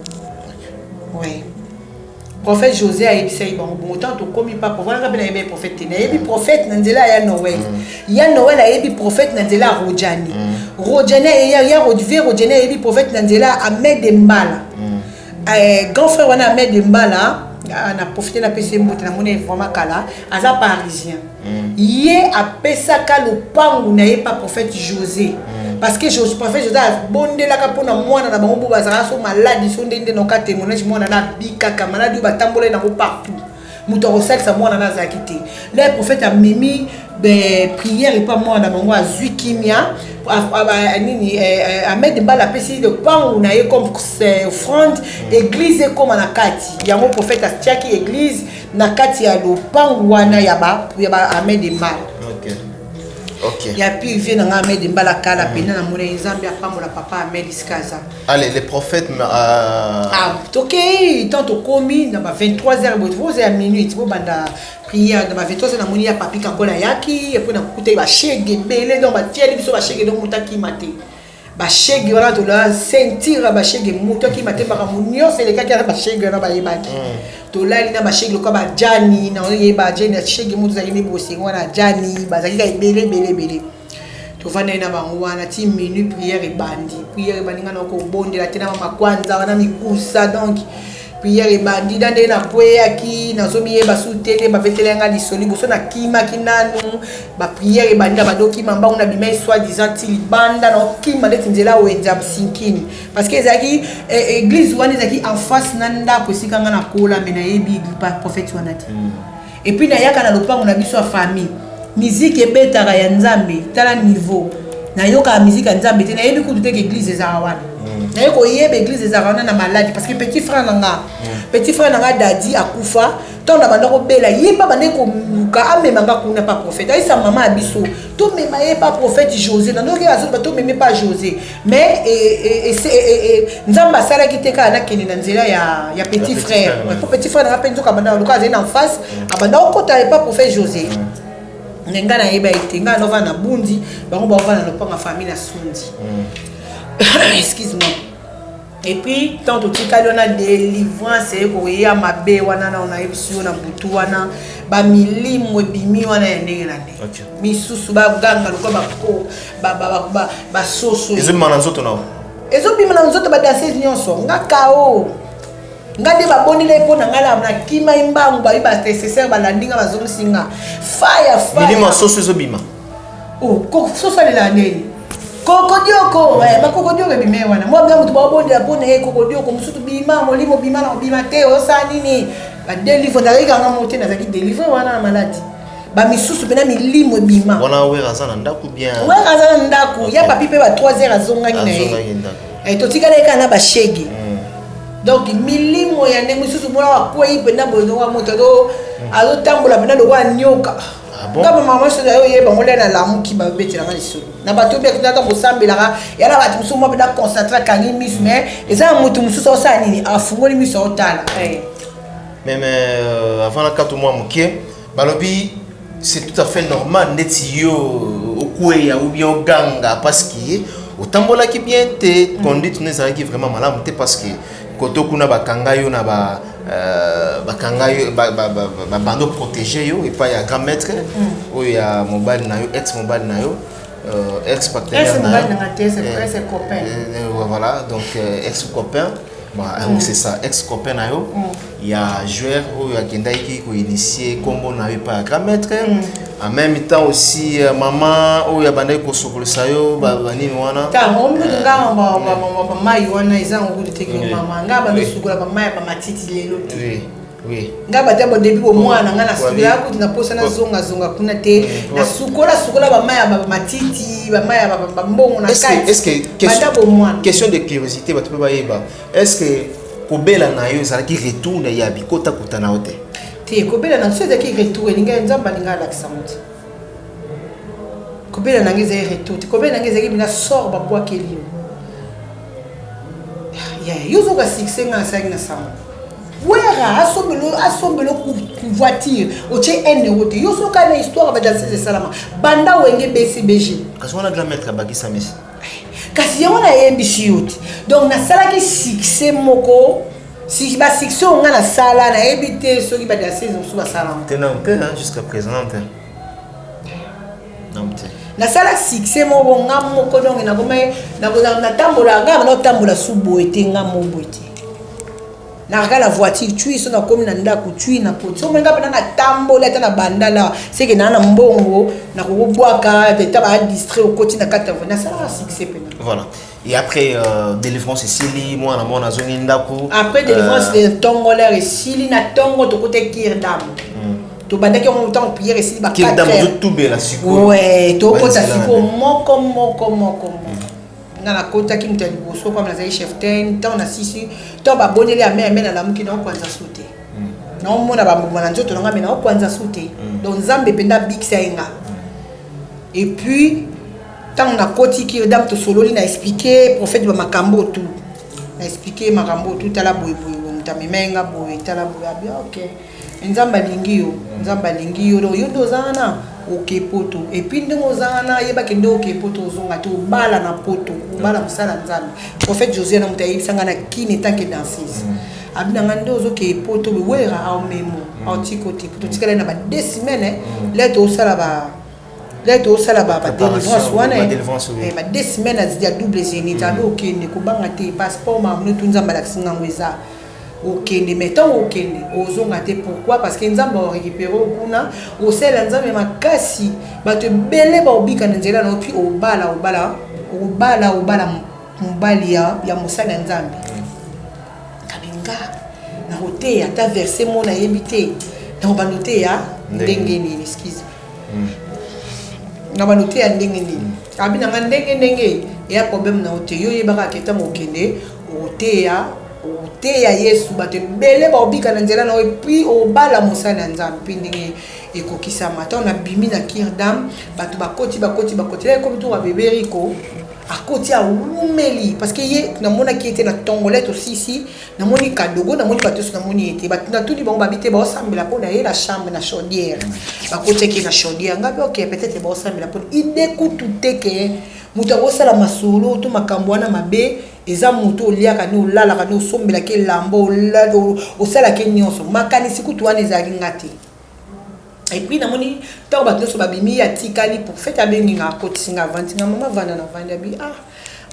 Ouais, prophète José ayebisaki bango bongo. Ntango tokomi pa prophète, nga mpe nayebi ye prophète te, nayebi prophète na nzela ya Noël. Ya Noël ayebi prophète na nzela ya Rojani. Rojani ya vie Rojani ayebi prophète na nzela ya Ahmed Mbala. Grand frère wana Ahmed Mbala, na profite napesi ye mbote, namoni ye vraiment kala, aza parisien. Ye apesaka lopangu na ye pa prophète José, parce que prophète José abondelaka mpona mwana na bango bo bazalaka so maladi so nde nde noka témoignage, mwana na abikaka maladi oyo batambola ye nango partout, moto akosalisa mwana na azalaki te. Le prophète amemi prière epa mwana na bango, azwi kimia. Nini, Ahmed Mbala apesi lopangu na ye comme offrande, église ekóma na kati yango. Prophète atiaki église na kati ya lopangu wana ya ba Ahmed Mbala. Ya pire vie na nga, Ahmed Mbala, kala pena namoni Nzambe apambola papa Ahmed esika aza. Allez, les prophètes. Ah, tokei, tant tokomi na ba 23 heures boye, voza ya minute bobanda prière na ba 23 heures, namoni ya papi Kakola ayaki, et puis nakuta ye bashege ebele, donc batieli biso bashege, donc moto akima te. Bashege wana tola ceinture ya bashege, moto akima te. Makambo nyonso elekaki wana, bashege wana bayebaki. Tolali na bashege lokola bajani, naoyeba jani ya shege, moto ezalaki nde bosengo wana jani, bazalaki ka ebele ebele ebele. Tovandaki na bango wana ti minuit, prière ebandi. Prière ebandi, nga na kobondela te na mamakwanza wana mikusa. Donc prière ebandi na ndenge nakweyaki, nazomiyeba su te nde babeteli nga lisolo. Liboso nakimaki nanu, baprière ebandi na bandi okima mbangu, nabimai soi disant ti libanda, naokima ndeti nzela wenze ya Sinkini, parce que ezalaki église wana ezalaki en face na ndako esika nga nakola. Me nayebi prophète wana te. Et puis nayaka na lopango na biso ya famille, miziki ebetaka ya Nzambe, tala niveau, nayokaka miziki ya Nzambe te, nayebi kutu te ke église ezalaka wana. Naye koyeba église ezalaka wana na maladi, parce que petit frère na nga, petit frère na nga Dadi akufa. Ntango na banda kobela, ye mpe abandaki koluka amema nga kuna pa prophète. Ayisa mama ya biso tomema ye pa prophète José, nandoki azoloba tomeme pa José, mais Nzambe asalaki te kaka nakende na nzela ya petit frère. Po petit frère nanga mpe nzoka abanda luka azali na face, abanda okota epa prophète José. Me ngai nayeba ye te. Ngai naovanda na Bundi, bango baovanda na lopango ya famille na Sundi, excuse moi. Et puis tant totikali wana, délivrance eye koya mabe wana na nayebisi yo na butu wana, bamilimo ebimi wana ya ndenge na ndenge, misusu baganga lokola basoso. Ezobima na nzoto na Ezobima na nzoto badanseuse nyonso. Nga kao nga nde babondela ye mpo na ngai, nakima ye mbangu, bayi banécessaire balandi nga, bazongisi nga faya. Milimo ya soso ezobima? Soso alela ndeni, kokodioko, bakokodioko ebime wana. Mwa bia moto baobondela mpo na ye, kokodioko mosusu bima, molimo bima na obima te, osala nini, badélivre. Nazalaki kanga mo te, nazalaki délivre wana na maladi, bamisusu mpena milimo ebima. Wana Wera aza na ndako bien? Wera aza na ndako ya papi mpe ba 3 heures azongaki na ye, totikali ye kaka na bashege. Donc milimo ya ndenge mosusu, mona akwei mpena boye, moto azotambola mpena lokola nioka. Nga bamama soki ayoyeba ngo nde nalamuki, babetelanga lisolo na bato oyo ata kosambelaka ya na bato mosusu, mwa mpena concentre, akangi miso, mais eza na moto mosusu aosala nini, afungoli miso, aotala. Mais avant na kati mwa moke, balobi c'est tout à fait normal ndeti yo okweya ou bien oganga, parce que otambolaki bien te, conduite no ezalaki vraiment malamu te, parce que koto kuna bakanga yo na ba bakanga yo, babando protéger yo epai ya grand maître oyo ya mobali na yo, ex mobali na yo, ex partenaire na yo, voilà, donc ex copain. Bah, c'est ça, ex copain na yo ya joueur oyo akendaki koinitier nkombo na yo epai ya grand maître. En même temps aussi mama oyo abandaki kosokolisa yo banini wana. Ntango omutu nga bamai wana eza yango kutu teke. Mama nga bando sukola bamai ya bamatiti lelo te. Nga batia bo depuis bomwana nga nasukola kutu na posa nazongazonga kuna te. Nasukola sukola bamai ya bamatiti, bamai ya bambongo na kati banda bomwana. Question de curiosité, bato mpe bayeba, est ce que kobela na yo ezalaki retour ya bikotakuta na yo te? Te, kobela na so ezalaki retour, elingi Nzambe alingi alakisa ngo te. Kobela na ngai ezali retour te. Kobela na ngai ezalaki bina sort babwakeli yo. Yo ozoka succès ngai asalaki na sango wera asombelo voiture, otie 1 euro te. Yo soka na histoire badanseuse esalama banda Wenge BCBG. Kasi wana grand maître abakisa misi. Kasi yango nayebisi yo te. Donc nasalaki succès moko, si basuccès oyo nga nasala, nayebi te soki badanseuse mosusu basala. Te, nanu te, jusqu'à présent te, nanu te. Nasala succès moko nga moko, donc nakoma natambola, nga bana otambola su boye te, nga mo boye te. Nakaka na voiture tui, so nakomi na ndako tui na poti. So nga mpena natamboli ata na bandala, seke naa na mbongo nakokobwaka eta badistrait okoti na kati ya voiture. Nasalaka succès mpena. Voilà, et après délivrance esili, mwana mwana azongi ndako. Après délivrance, de ntongo lere esili na ntongo, tokota cure d'âme. Tobandaki yango ntango prière esili ba cure 4 d'âme heures. Ozotubela sikoyo. Ouais, tokota Banzela sikoyo wana. Moko moko moko moko, nga nakotaki moto ya liboso comme nazali chef ten. Ntango nasisi, ntango babondeli ame ame, nalamuki, naokwanza su te. Naomona bambuma na nzoto na nga, me naokwanza su te. Donc Nzambe mpenza abikisa ye nga. Et puis ntango nakoti cure d'âme, tosololi, na expliquer prophète bamakambo tu, na expliquer makambo tu, tala boye boye boye, moto amema ye nga boye, tala boye. Abi ok, Nzambe alingi yo, Nzambe alingi yo. Donc yo nde oza wana, oke poto. Et puis ndenge oza wana, yebaki nde oke poto, ozonga te, obala na poto, obala mosala Nzambe. Prophète Josué na moto ayebisa nga na kini etanke danseuse, abi na nga nde ozokee poto, wera aomemo aotiko te. Po totikala na ba 2 semaines le tosala ba le tosala badélivrance wana, ba 2 semaines ya double zénith. Abi okende, kobanga te, passeport makambo tu Nzambe alakisi ngango eza okende. Mais ntango okende, ozonga te. Pourquoi? Parce que Nzambe aorécupérer kuna, osalela Nzambe makasi, bato ebele baobika na nzela na yo. Puis obala, obala, obala, obala mobali ya mosali ya Nzambe. Kabinga nakoteya ata verset mo nayebi te, nakobanda oteya ndenge nini? Excuse, na banda oteya ndenge nini? Abi na nga ndenge ndenge eya problème na yo te. Yo oyebaka ke ntango okende okoteya, okoteya Yesu, bato ebele baobika na nzela na yo, et puis obala mosali ya Nzambe. Mpe ndenge ekokisama, ntango nabimi na cure d'âme, bato bakoti, bakoti, bakoti, ekomi toka bebe Riko akoti, awumeli, parce que ye namonaki ye te na tongolais. Tosisi, namoni Kadogo, namoni bato nyonso, namoni ye te. Natuni bango, babi te, baosambela mpo na ye na chambre na chaudière. Bakotiaki ye na chaudière. Ngabi ok, peut-être baosambela mpona ide kutu te ke moto akosala masolo to makambo wana mabe. Eza moto oliaka nde, olalaka nde, osombelaki elamba, osalaki nyonso, makanisi kutu wana ezalaki nga te. Et puis namoni ntango bato nyonso babimi, atikali. Prophète abengi nga, akotisi nga, avandi nga, mama vanda na vandi. Abi ah,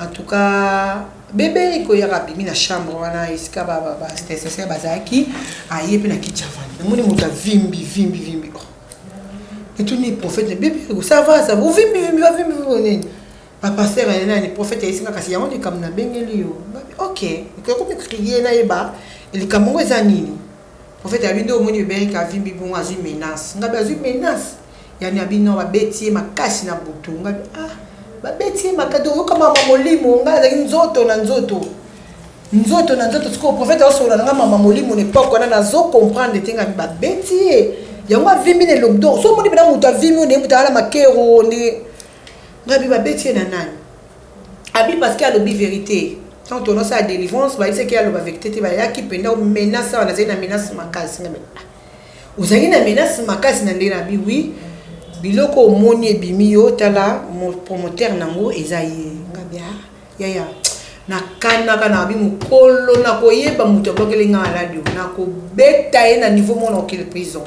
en tout cas bebe ekoyaka, abimi na chambre wana esika baintercesseur bazalaki, aye mpe na kiti, avandi. Namoni moto avimbi vimbi vimbi. Oh, etuni prophète: bebe, ça va, ça va, ovimbi vimbi, bavimbi vimbi nini? Bapasteur ya nani? Prophète ayesinga kasi yango likambo nabengeli yo. Ok, ekomi crie, nayeba likambo ngo eza nini. Prophète abi nde omoni beberika avimbi bongo, azwi menace. Ngabi azwi menace yani? Abi non, babeti ye makasi na butu. Ngabi ah, babeti ye makasi. Oyoka mama molimo, ngai azalaki nzoto na nzoto, nzoto na nzoto. Sikoyo prophète aosolola na nga mama molimo na époque wana, nazo comprendre te. Ngabi babeti ye, yango avimbi na elongi. Donc so omoni mpena moto avimbi oyo, moto ala makero nde. Ngabi babeti ye na nani? Abi parce que alobi vérité. Tant tonosala délivrance, bayebisaki aloba vérité te, bayaki mpenza menace awa. Nazali na menace makasi. Ngabi ozalaki na menace makasi na ndenge? Na bi oui, biloko omoni ebimi yo, tala promoteur nango eza ye. Ngabi ah yaya, nakanaka na bi mokolo nakoyeba moto abwakeli nga maladi, nakobeta ye na niveau moko nakokende prison.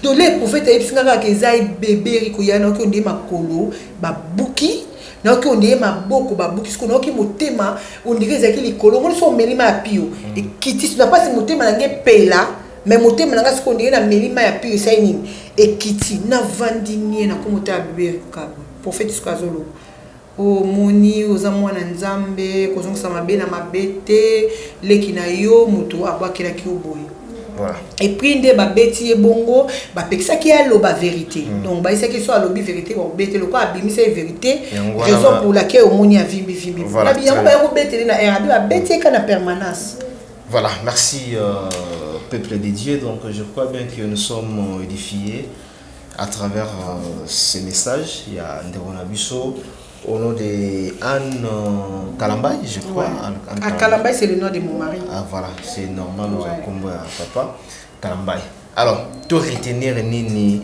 Donc le prophète ayebisi nga kaka eza ebeberi koya, naoki onde makolo babuki. Nayoki on dirait maboko babuki sikoyo, nayoki motema on dirait ezalaki likolo. Omoni so omeli mai ya pio, ekiti na mpasi, motema na ngai epela. Mais motema na ngai sikoyo, on dirait nameli mai ya pio, esali nini? Ekiti. Navandi nie, nakomi otala bebe kabwe. Prophète sikoyo azoloba: "Omoni, oza mwana Nzambe, kozongisa mabe na mabe te. Leki na yo moto abwakelaki yo boye." Et puis nde babeti ye bongo, bapekisaki ye aloba vérité. Donc bayisaki so alobi vérité, bakobete. Lokola abimisa ye vérité, raison pour laquelle omoni avimbivimbi. Yango baya kobetele na rabi, babeti ye ka na permanence. Voilà, merci peuple de Dieu. Donc je crois bien que nous sommes édifiés à travers ces messages. Il y a ndeko na biso au nom de Anne Kalambay, je crois. Ouais. Anne Kalambay, c'est le nom de mon mari. Ah voilà, c'est normal, nous avons papa Kalambay. Alors, to retenir nini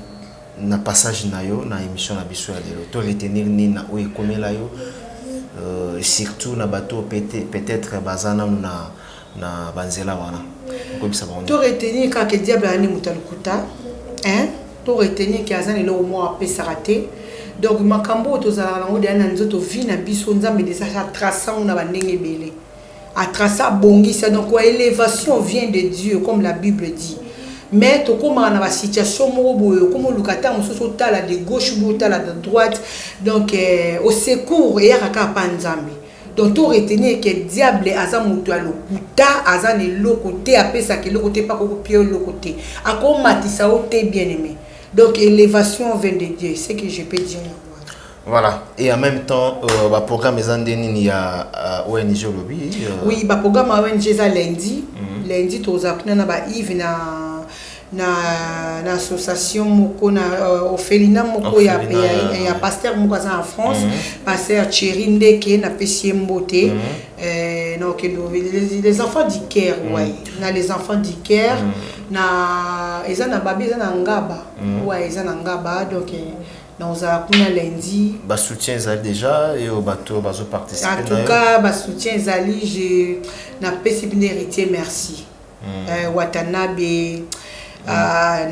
na passage na yo na émission na biso ya lelo? To retenir nini na oyo ekomela yo, surtout na bato peut-être baza nanu na banzela wana, okoyebisa bango? To retenir kaka diable ayani moto ya lokuta, hein? To retenir ke aza na eloko moko apesaka te. Donc makambo oyo tozalaka nango deya na nzoto, vie na biso, Nzambe deja atraça ngo na bandenge ebele, atraça, abongisa. Donc élévation vient de Dieu, comme la Bible dit. Mais tokomaka na basituation moko boye, okoma oluka ntango mosusu otala de gauche boye, otala de droite. Donc au secours eyaka kaka pa Nzambe. Donc to retenir ke diable aza moto ya lokuta, aza na eloko te, apesaka eloko te, mpaka okopia eloko te, akomatisa yo te, bien aimé. Donc élévation vient de Dieu, c'est que je peux dire. Voilà. Et en même temps, bah, programme eza nde nini ya ONG olobi? Oui, baprogramme ya ONG eza lundi. Lundi tozala kuna na baive na association moko na orphelinat moko ya pasteur moko aza na France, pasteur Thierry Ndeke. Napesi ye mbote. Na okende les Enfants du Caire. Ouais, na Les Enfants du Caire, na eza na babi, eza na Ngaba. Ouais, eza na Ngaba. Donc nazala kuna lundi. Basoutien ezali déjà oyo bato bazoparticipe? En tout cas basoutien ezali. Je napesi bino Héritier merci. Watanabe,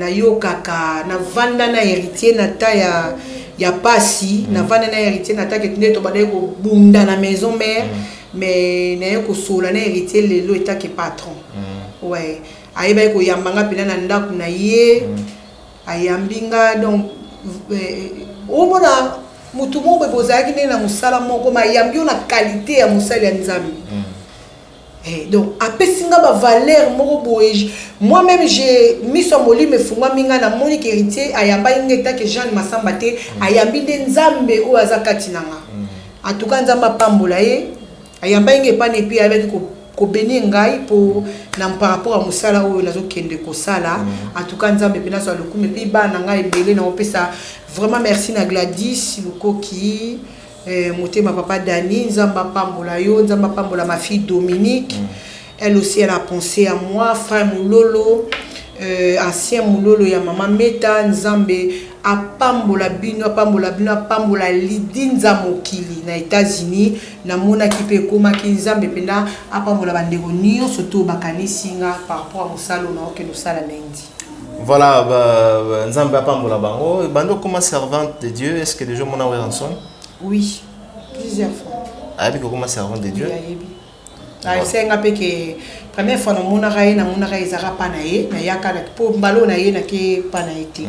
nayokaka, navanda na Héritier na ta ya pasi. Navanda na Héritier na ta ke nde tobandaki kobunda na Maison Mère. Mais naye kosola na Héritier lelo etake patron. Ouais, ayebaki koyamba nga mpena na ndako na ye. Ayambi nga. Donc omona motu moko boye bozalaki ndenge na mosala moko, ma ayambi yo na qualité ya mosali ya Nzambe. Donc apesi nga bavaleur moko boye. Moi-même, j'ai miso ya molimo efungwami nga, namoni ke Héritier ayambaki nga etake Jeanne Masamba te, ayambi nde Nzambe oyo aza kati na nga. En tout cas Nzambe apambola ye. Ayambaki nga epana, et puis ayebaki kobénir ngai mpo na par rapport ya mosala oyo nazokende kosala. En tout cas Nzambe mpe nazwa lokumu. Et puis bana na ngai ebele, naopesa vraiment merci na Gladys Lukoki, motema papa Dani, Nzambe apambola yo. Nzambe apambola ma fille Dominique, elle aussi elle a pensé à moi. Frère Mulolo, ancien Mulolo ya mama Meta, Nzambe apambola bino, apambola bino, apambola Lidinza mokili na États-Unis. Namonaki mpe ekomaki. Nzambe mpenza apambola bandeko nyonso to bakanisi nga par rapport à mosala oyo naokende osala lundi. Voilà, bah, Nzambe apambola bango. Bando comme servante de Dieu, est-ce que déjà mona Werrason? Oui, plusieurs fois. Ayebi kokoma servante de Dieu? Oui, ayebi. Ayebisenga mpe ke première fois namonaka ye, namonaka ye ezalaka mpa na ye. Nayaka mpo mbala oyo na ye nake mpa na ye te.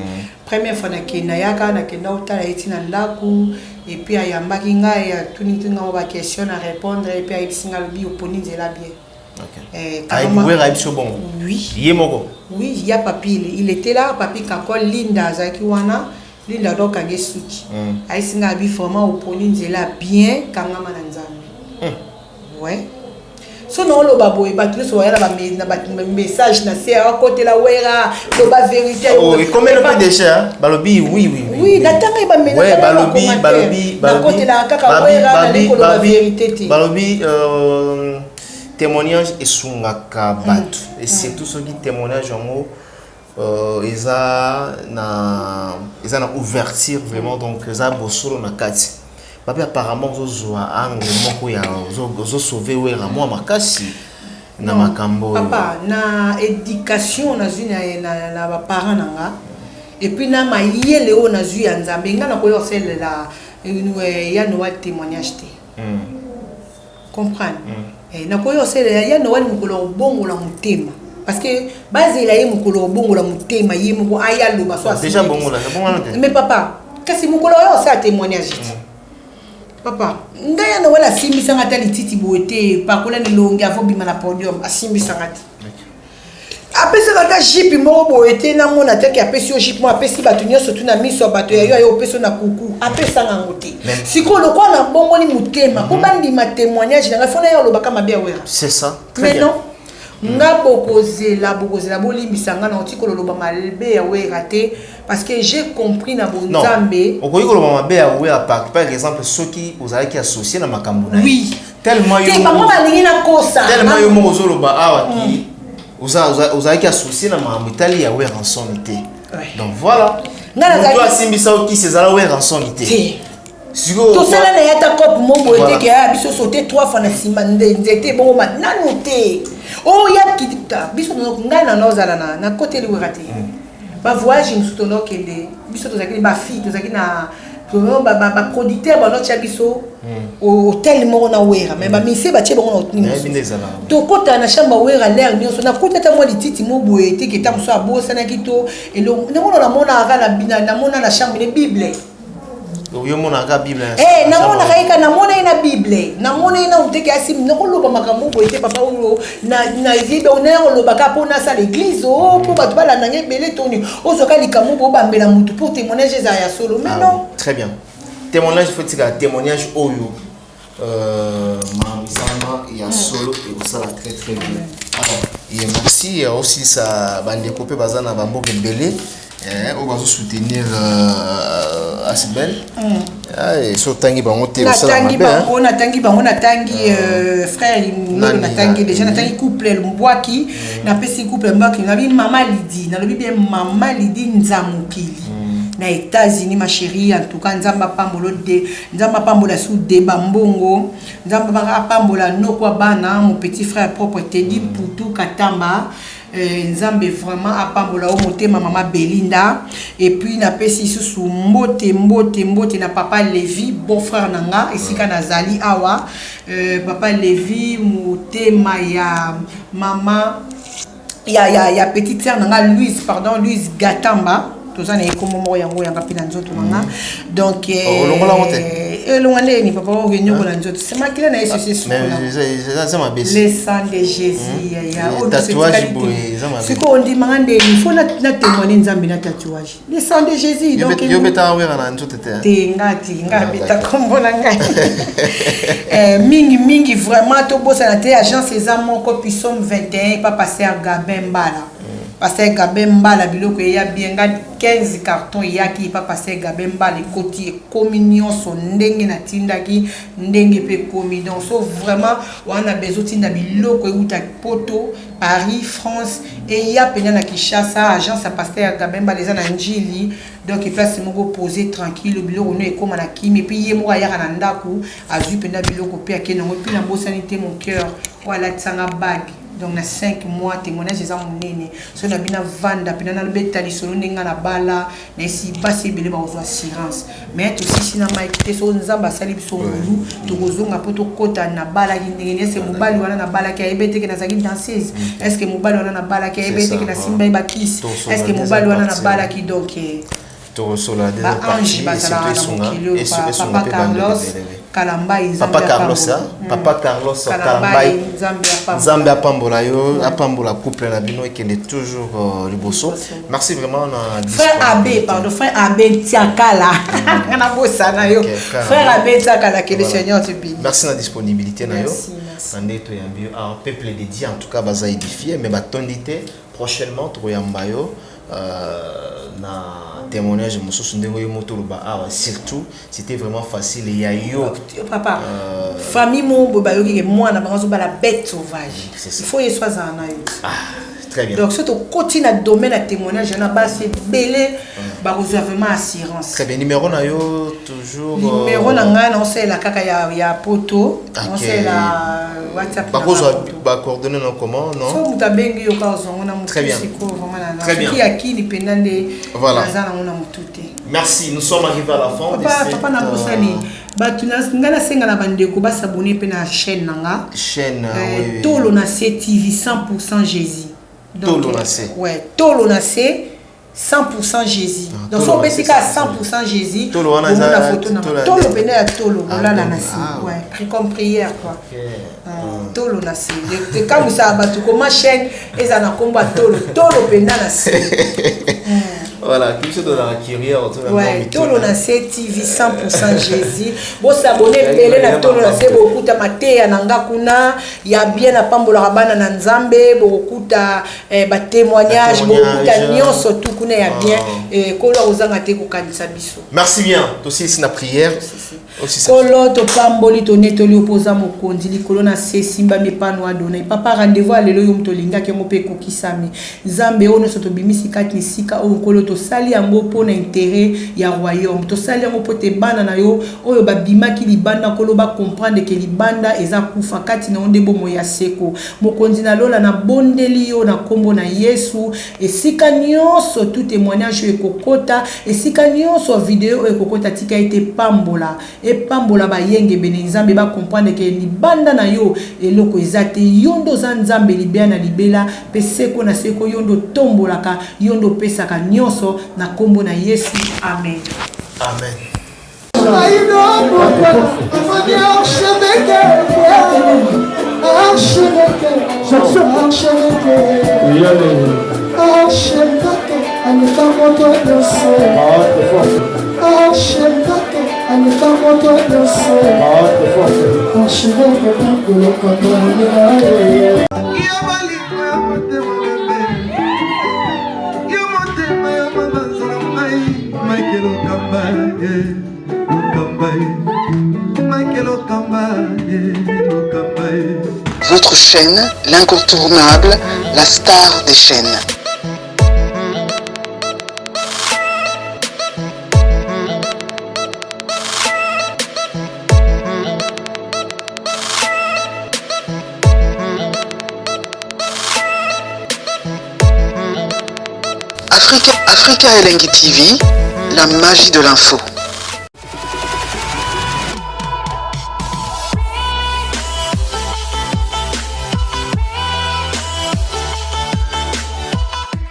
Première fois nake, nayaka, nakenda otala ye ntina ndako. Et puis ayambaki ngai, atuni ngai mwa baquestion, na répondre. Et puis ayebisi ngai, alobi: "Oponi nzela bien." Ayebi Wera, ayebi so bongo? Oui. Ye moko? Oui, ya papi, il était là, papi Kakol, Linda azalaki wana. Linda donc akangi suki. Ayebisi ngai, abi: "Vraiment oponi nzela bien, kangama na Nzambe." Ouais, so na oloba boye, bato nyonso baya na bamessage na se akotela Wera, loba vérité. Ekomeli mpe déjà balobi oui. Oui, natanga ye. Balobi balobi Nakotelaka kaka Wera, nali koloba vérité te. Balobi témoignage esungaka bato, et surtout soki témoignage yango eza na ouverture vraiment, donc eza bosolo na kati. Babi apparemment ozozwa angle moko ya ozosauve Wera mwa makasi na makambo oyo. Papa, na éducation nazwi na baparent na nga. Et puis na mayele oyo nazwi ya Nzambe, ngai nakoya kosalela ya Noel témoignage te. Comprendre? Nakoya kosalela ya Noel mokolo ya kobongola motema, parce que bazela ye mokolo kobongola motema, ye moko aya aloba so. Déjà bongola, bongola te. Mais papa, kasi mokolo oyo osala témoignage te, papa, ngai ya Noel asimbisanga ata lititi boye te, pakola elongi avobima na podium, asimbisanga te, apesaka ata jupe moko boye te. Namona teke apesi yo jupe moko, apesi bato nyonso tu na miso ya bato ya yo, ayo opesi yo na kuku, apesanga yango te. Sikoyo lokola nabongoli motema mpo bandima témoignage na ngai, fona ye alobaka mabe ya Wera. C'est ça. Très Mais bien. non, nga bokozela, bokozela, bolimbisa nga na oti koloba mabe ya Wera te, parce que j'ai compris na bonzambe. Okoki koloba mabe ya Wera par exemple soki ozalaki associé na makambo na ye. Oui. Tellement te, bango balingi nakosa. Tellement yo moko ozoloba awa ki ozalaki associé na makambo etali ya Werrason te. Donc voilà. Nga moto asimbisa yo kisi ezala Werrason te. Te. Sikoyo Tosala na ye ata cope mo boye te, ke aya biso saute trois fois na nsima nzete bongo nanu te. Oyo ya kita biso, ngai na naozala na nakoteli Wera te. Bavoyage mosusu tonokende, biso tozalaki bafille, tozalaki na baproducteur, banotia biso hotel moko na Wera, mais bamisie batie bango na hôtel. Nayebi nde ezalaka. Tokɔtaka na chambre ya Wera lere nyonso, nakuti ata mwa lititi mo boye te, ke ta mosusu abosanaki to elongo. Namona, namonaka namona na chambre ne Bible. Yo monaka Bible? Eh, namonaka ye ka, namona ye na Bible, namona ye na teke asimbi. Nakoloba makambo boye te, papa. Oyo nayebi, naya kolobaka mpo nasala église o mpo bato balandanga ebele. Toni ozwaka likambo boye, obambela motu mpo témoignage ezala ya solo, mais Ah, non. oui. Très bien. Témoignage, faut tika témoignage oyo makambo esalama ya solo, ekosala très très bien. Alors, et merci aussi sa bandeko mpe baza na bamboka ebele oyo bazosoutenir Asbel. So otangi bango te, osala Natangi mabe, hein. bango, natangi bango, natangi frère Lolo. Nani, Natangi déjà, Eli. natangi couple Mbwaki, napesi couple Mbwaki, nalobi mama Lidi, nalobi bien mama Lidi Nzamokili na États-Unis, ma chérie. En tout cas, Nzambe apambola de, Nzambe apambola su Deba Mbongo, Nzambe apambola nokwa bana, mon petit frère propre Tedi Putu Katamba. Nzambe vraiment apambola o motema mama Belinda. Et puis napesi lisusu mbote, mbote, mbote na papa Levi, bon frère na nga esika nazali awa. Papa Levi, motema ya mama ya petite sœur na nga Louise, pardon, Louise Gatamba, toza na ekombo moko yango yanga mpe na nzoto na nga. Donc Oh, olongola yango te? Elonga ndeni, papa, oyo nyongo na nzoto semakila na ye sese sukola. Mais eza mabe. Le sang de Jésus, yaya. Eh, Oyo biso tatouage etikali te. boye, eza mabe. Sikoyo ondimanga ndeni fo na témoigne Nzambe na tatouage, le sang de Jésus. Donc Yo betaka Wera na nzoto te, hein? Te, nga te, nga Ah, abeta d'accord. kombo na ngai. Mingi mingi vraiment, tobosana te agence eza moko, Psaume 21, epa pasteur Gabin Mbala. Pasteur Gabin Mbala, biloko eya bien. Nga 15 carton eyaki epa pasteur Gabin Mbala, ekoti, ekomi nyonso ndenge natindaki, ndenge mpe ekomi. Donc so vraiment wana bezotinda biloko euta Poto, Paris, France, eya mpenza na Kinshasa. Agence ya pasteur Gabin Mbala eza na Njili, donc place moko posé tranquille, biloko no ekóma na kimi. Et puis ye moko ayaka na ndako, azwi mpenza biloko mpe akende yango. Et puis nabosani te mon cœur oyo alatisanga bague. Donc na 5 mois, témoignage eza monene. So na bino avanda mpena, nalobeta lisolo ndenge nga na bala na esi basi ebele bakozwa assurance. Mais tosisi na Mike te. So Nzambe asali biso ngolu, tokozonga mpo tokɔta nabalaki ndenge nini. Est-ce mobali wana nabalaki ayebi eteke nazalaki danseuse? Est ce mobali wana nabalaki ayebi eteke nasimba ye bakisi? Est ce mobali wana nabalaki? Donc Tokosola. Baange bazalaka na mokili oyo. Papa Carlos Kalambai. Papa Carlos, papa Carlos Kalambai, Nzambe apambola yo, apambola couple na bino, ekende toujours liboso. Merci vraiment na Frère Abbé, pardon, frère Abbé Tiakala, nga nabosana yo, frère Abbé Tiakala, que le Seigneur te bénisse. Merci na disponibilité na yo, na nde toyambi yo. Alors, peuple dédié, en tout cas baza édifié, mais batondi te. Prochainement tokoyamba yo na témoignage mosusu ndenge oyo moto oloba awa. Surtout c'était vraiment facile ya yo. Papa, famille moko boye bayoki ke mwana bango azobala bête sauvage, il faut Yesu azala na yo. Ah, très bien. Donc so tokoti na domaine ya témoignage na basi ebele, bakozwa vraiment assurance. Très bien. Numéro na yo toujours? Numéro na ngai naosalela kaka ya Poto, naosalela WhatsApp. Bakozwa bacoordonné no comment? Non, so moto abengi yo kaka, ozwango na motu. Très bien. Sikoyo vraiment Très bien. Soki ya kini mpenza nde Voilà. naza nango na motu te. Merci, nous sommes arrivés à la fin de Papa, cette papa, nabosani bato ngai nasenga na bandeko basabone mpe na chaîne na nga. Chaîne. Euh, Oui, oui. Tolo na se TV 100% Jésus. Donc, Tolo na se. Ouais, Tolo na se 100% Jésus. Ah, Donc Tolo so na obeti se, kaka 100% 100% Jésus. Tolo wana omona eza photo na tolo ya tolo ndenge. pene ya tolo Ah, olala na tolo. se. Ah, Ouais, comme prière quoi. Ok. Ah, tolo na se. Ekamwisaka bato koma chaîne eza na kombo ya tolo, tolo mpenza na se. Voilà, biso tozalaka curieux autour ya Ouais, mwa Tolo mituna. na se TV 100% Jésus. Bosabone ebele na Tolo na se, bokokuta mateya na nga kuna ya bien, apambolaka bana na Nzambe, bokokuta batémoignage, Batémoignage. bokokuta nyonso tu kuna ya bien. Ah. Kolo akozanga te kokanisa biso. Merci bien. Aussi na prière. Aussi Kolo, topamboli, tonetoli yo mpo oza mokonzi likolo na se. Esimbami epano adonai. Papa, rendez-vous ya lelo, yo moto olingaki yango mpe ekokisami. Nzambe, oyo nyonso tobimisi kati na esika oyo, Nkolo, tosali yango mpo na intérêt ya royaume, tosali yango mpo te bana na yo oyo babimaki libanda, Nkolo, bacomprendre ke libanda eza kufa, kati na yo nde bomoi ya seko. Mokonzi na lola, nabondeli yo na nkombo na Yesu, esika nyonso tu témoignage oyo ekokota, esika nyonso video oyo ekokota, tika ete epambola, epambola bayengebene. Nzambe, bacomprendre ke libanda na yo eloko eza te. Yo nde oza Nzambe libela na libela mpe seko na seko. Yo nde otombolaka, yo nde opesaka nyonso. Na nkombo na Yesu, amen. Amen. Archevêque, archevêque, archevêque, archevêque, aleka moto nyonso, archevêque, aleka moto nyonso, archevêque, bakolokoto. Yo bolingo ya motema bebe, yo motema ya mabanza na ngai, Michael Okamba ye, Okamba ye, Michael Okamba ye, Okamba ye. Votre chaîne, l'incontournable, la star des chaînes. Africa, Africa Elengi TV, la magie de l'info.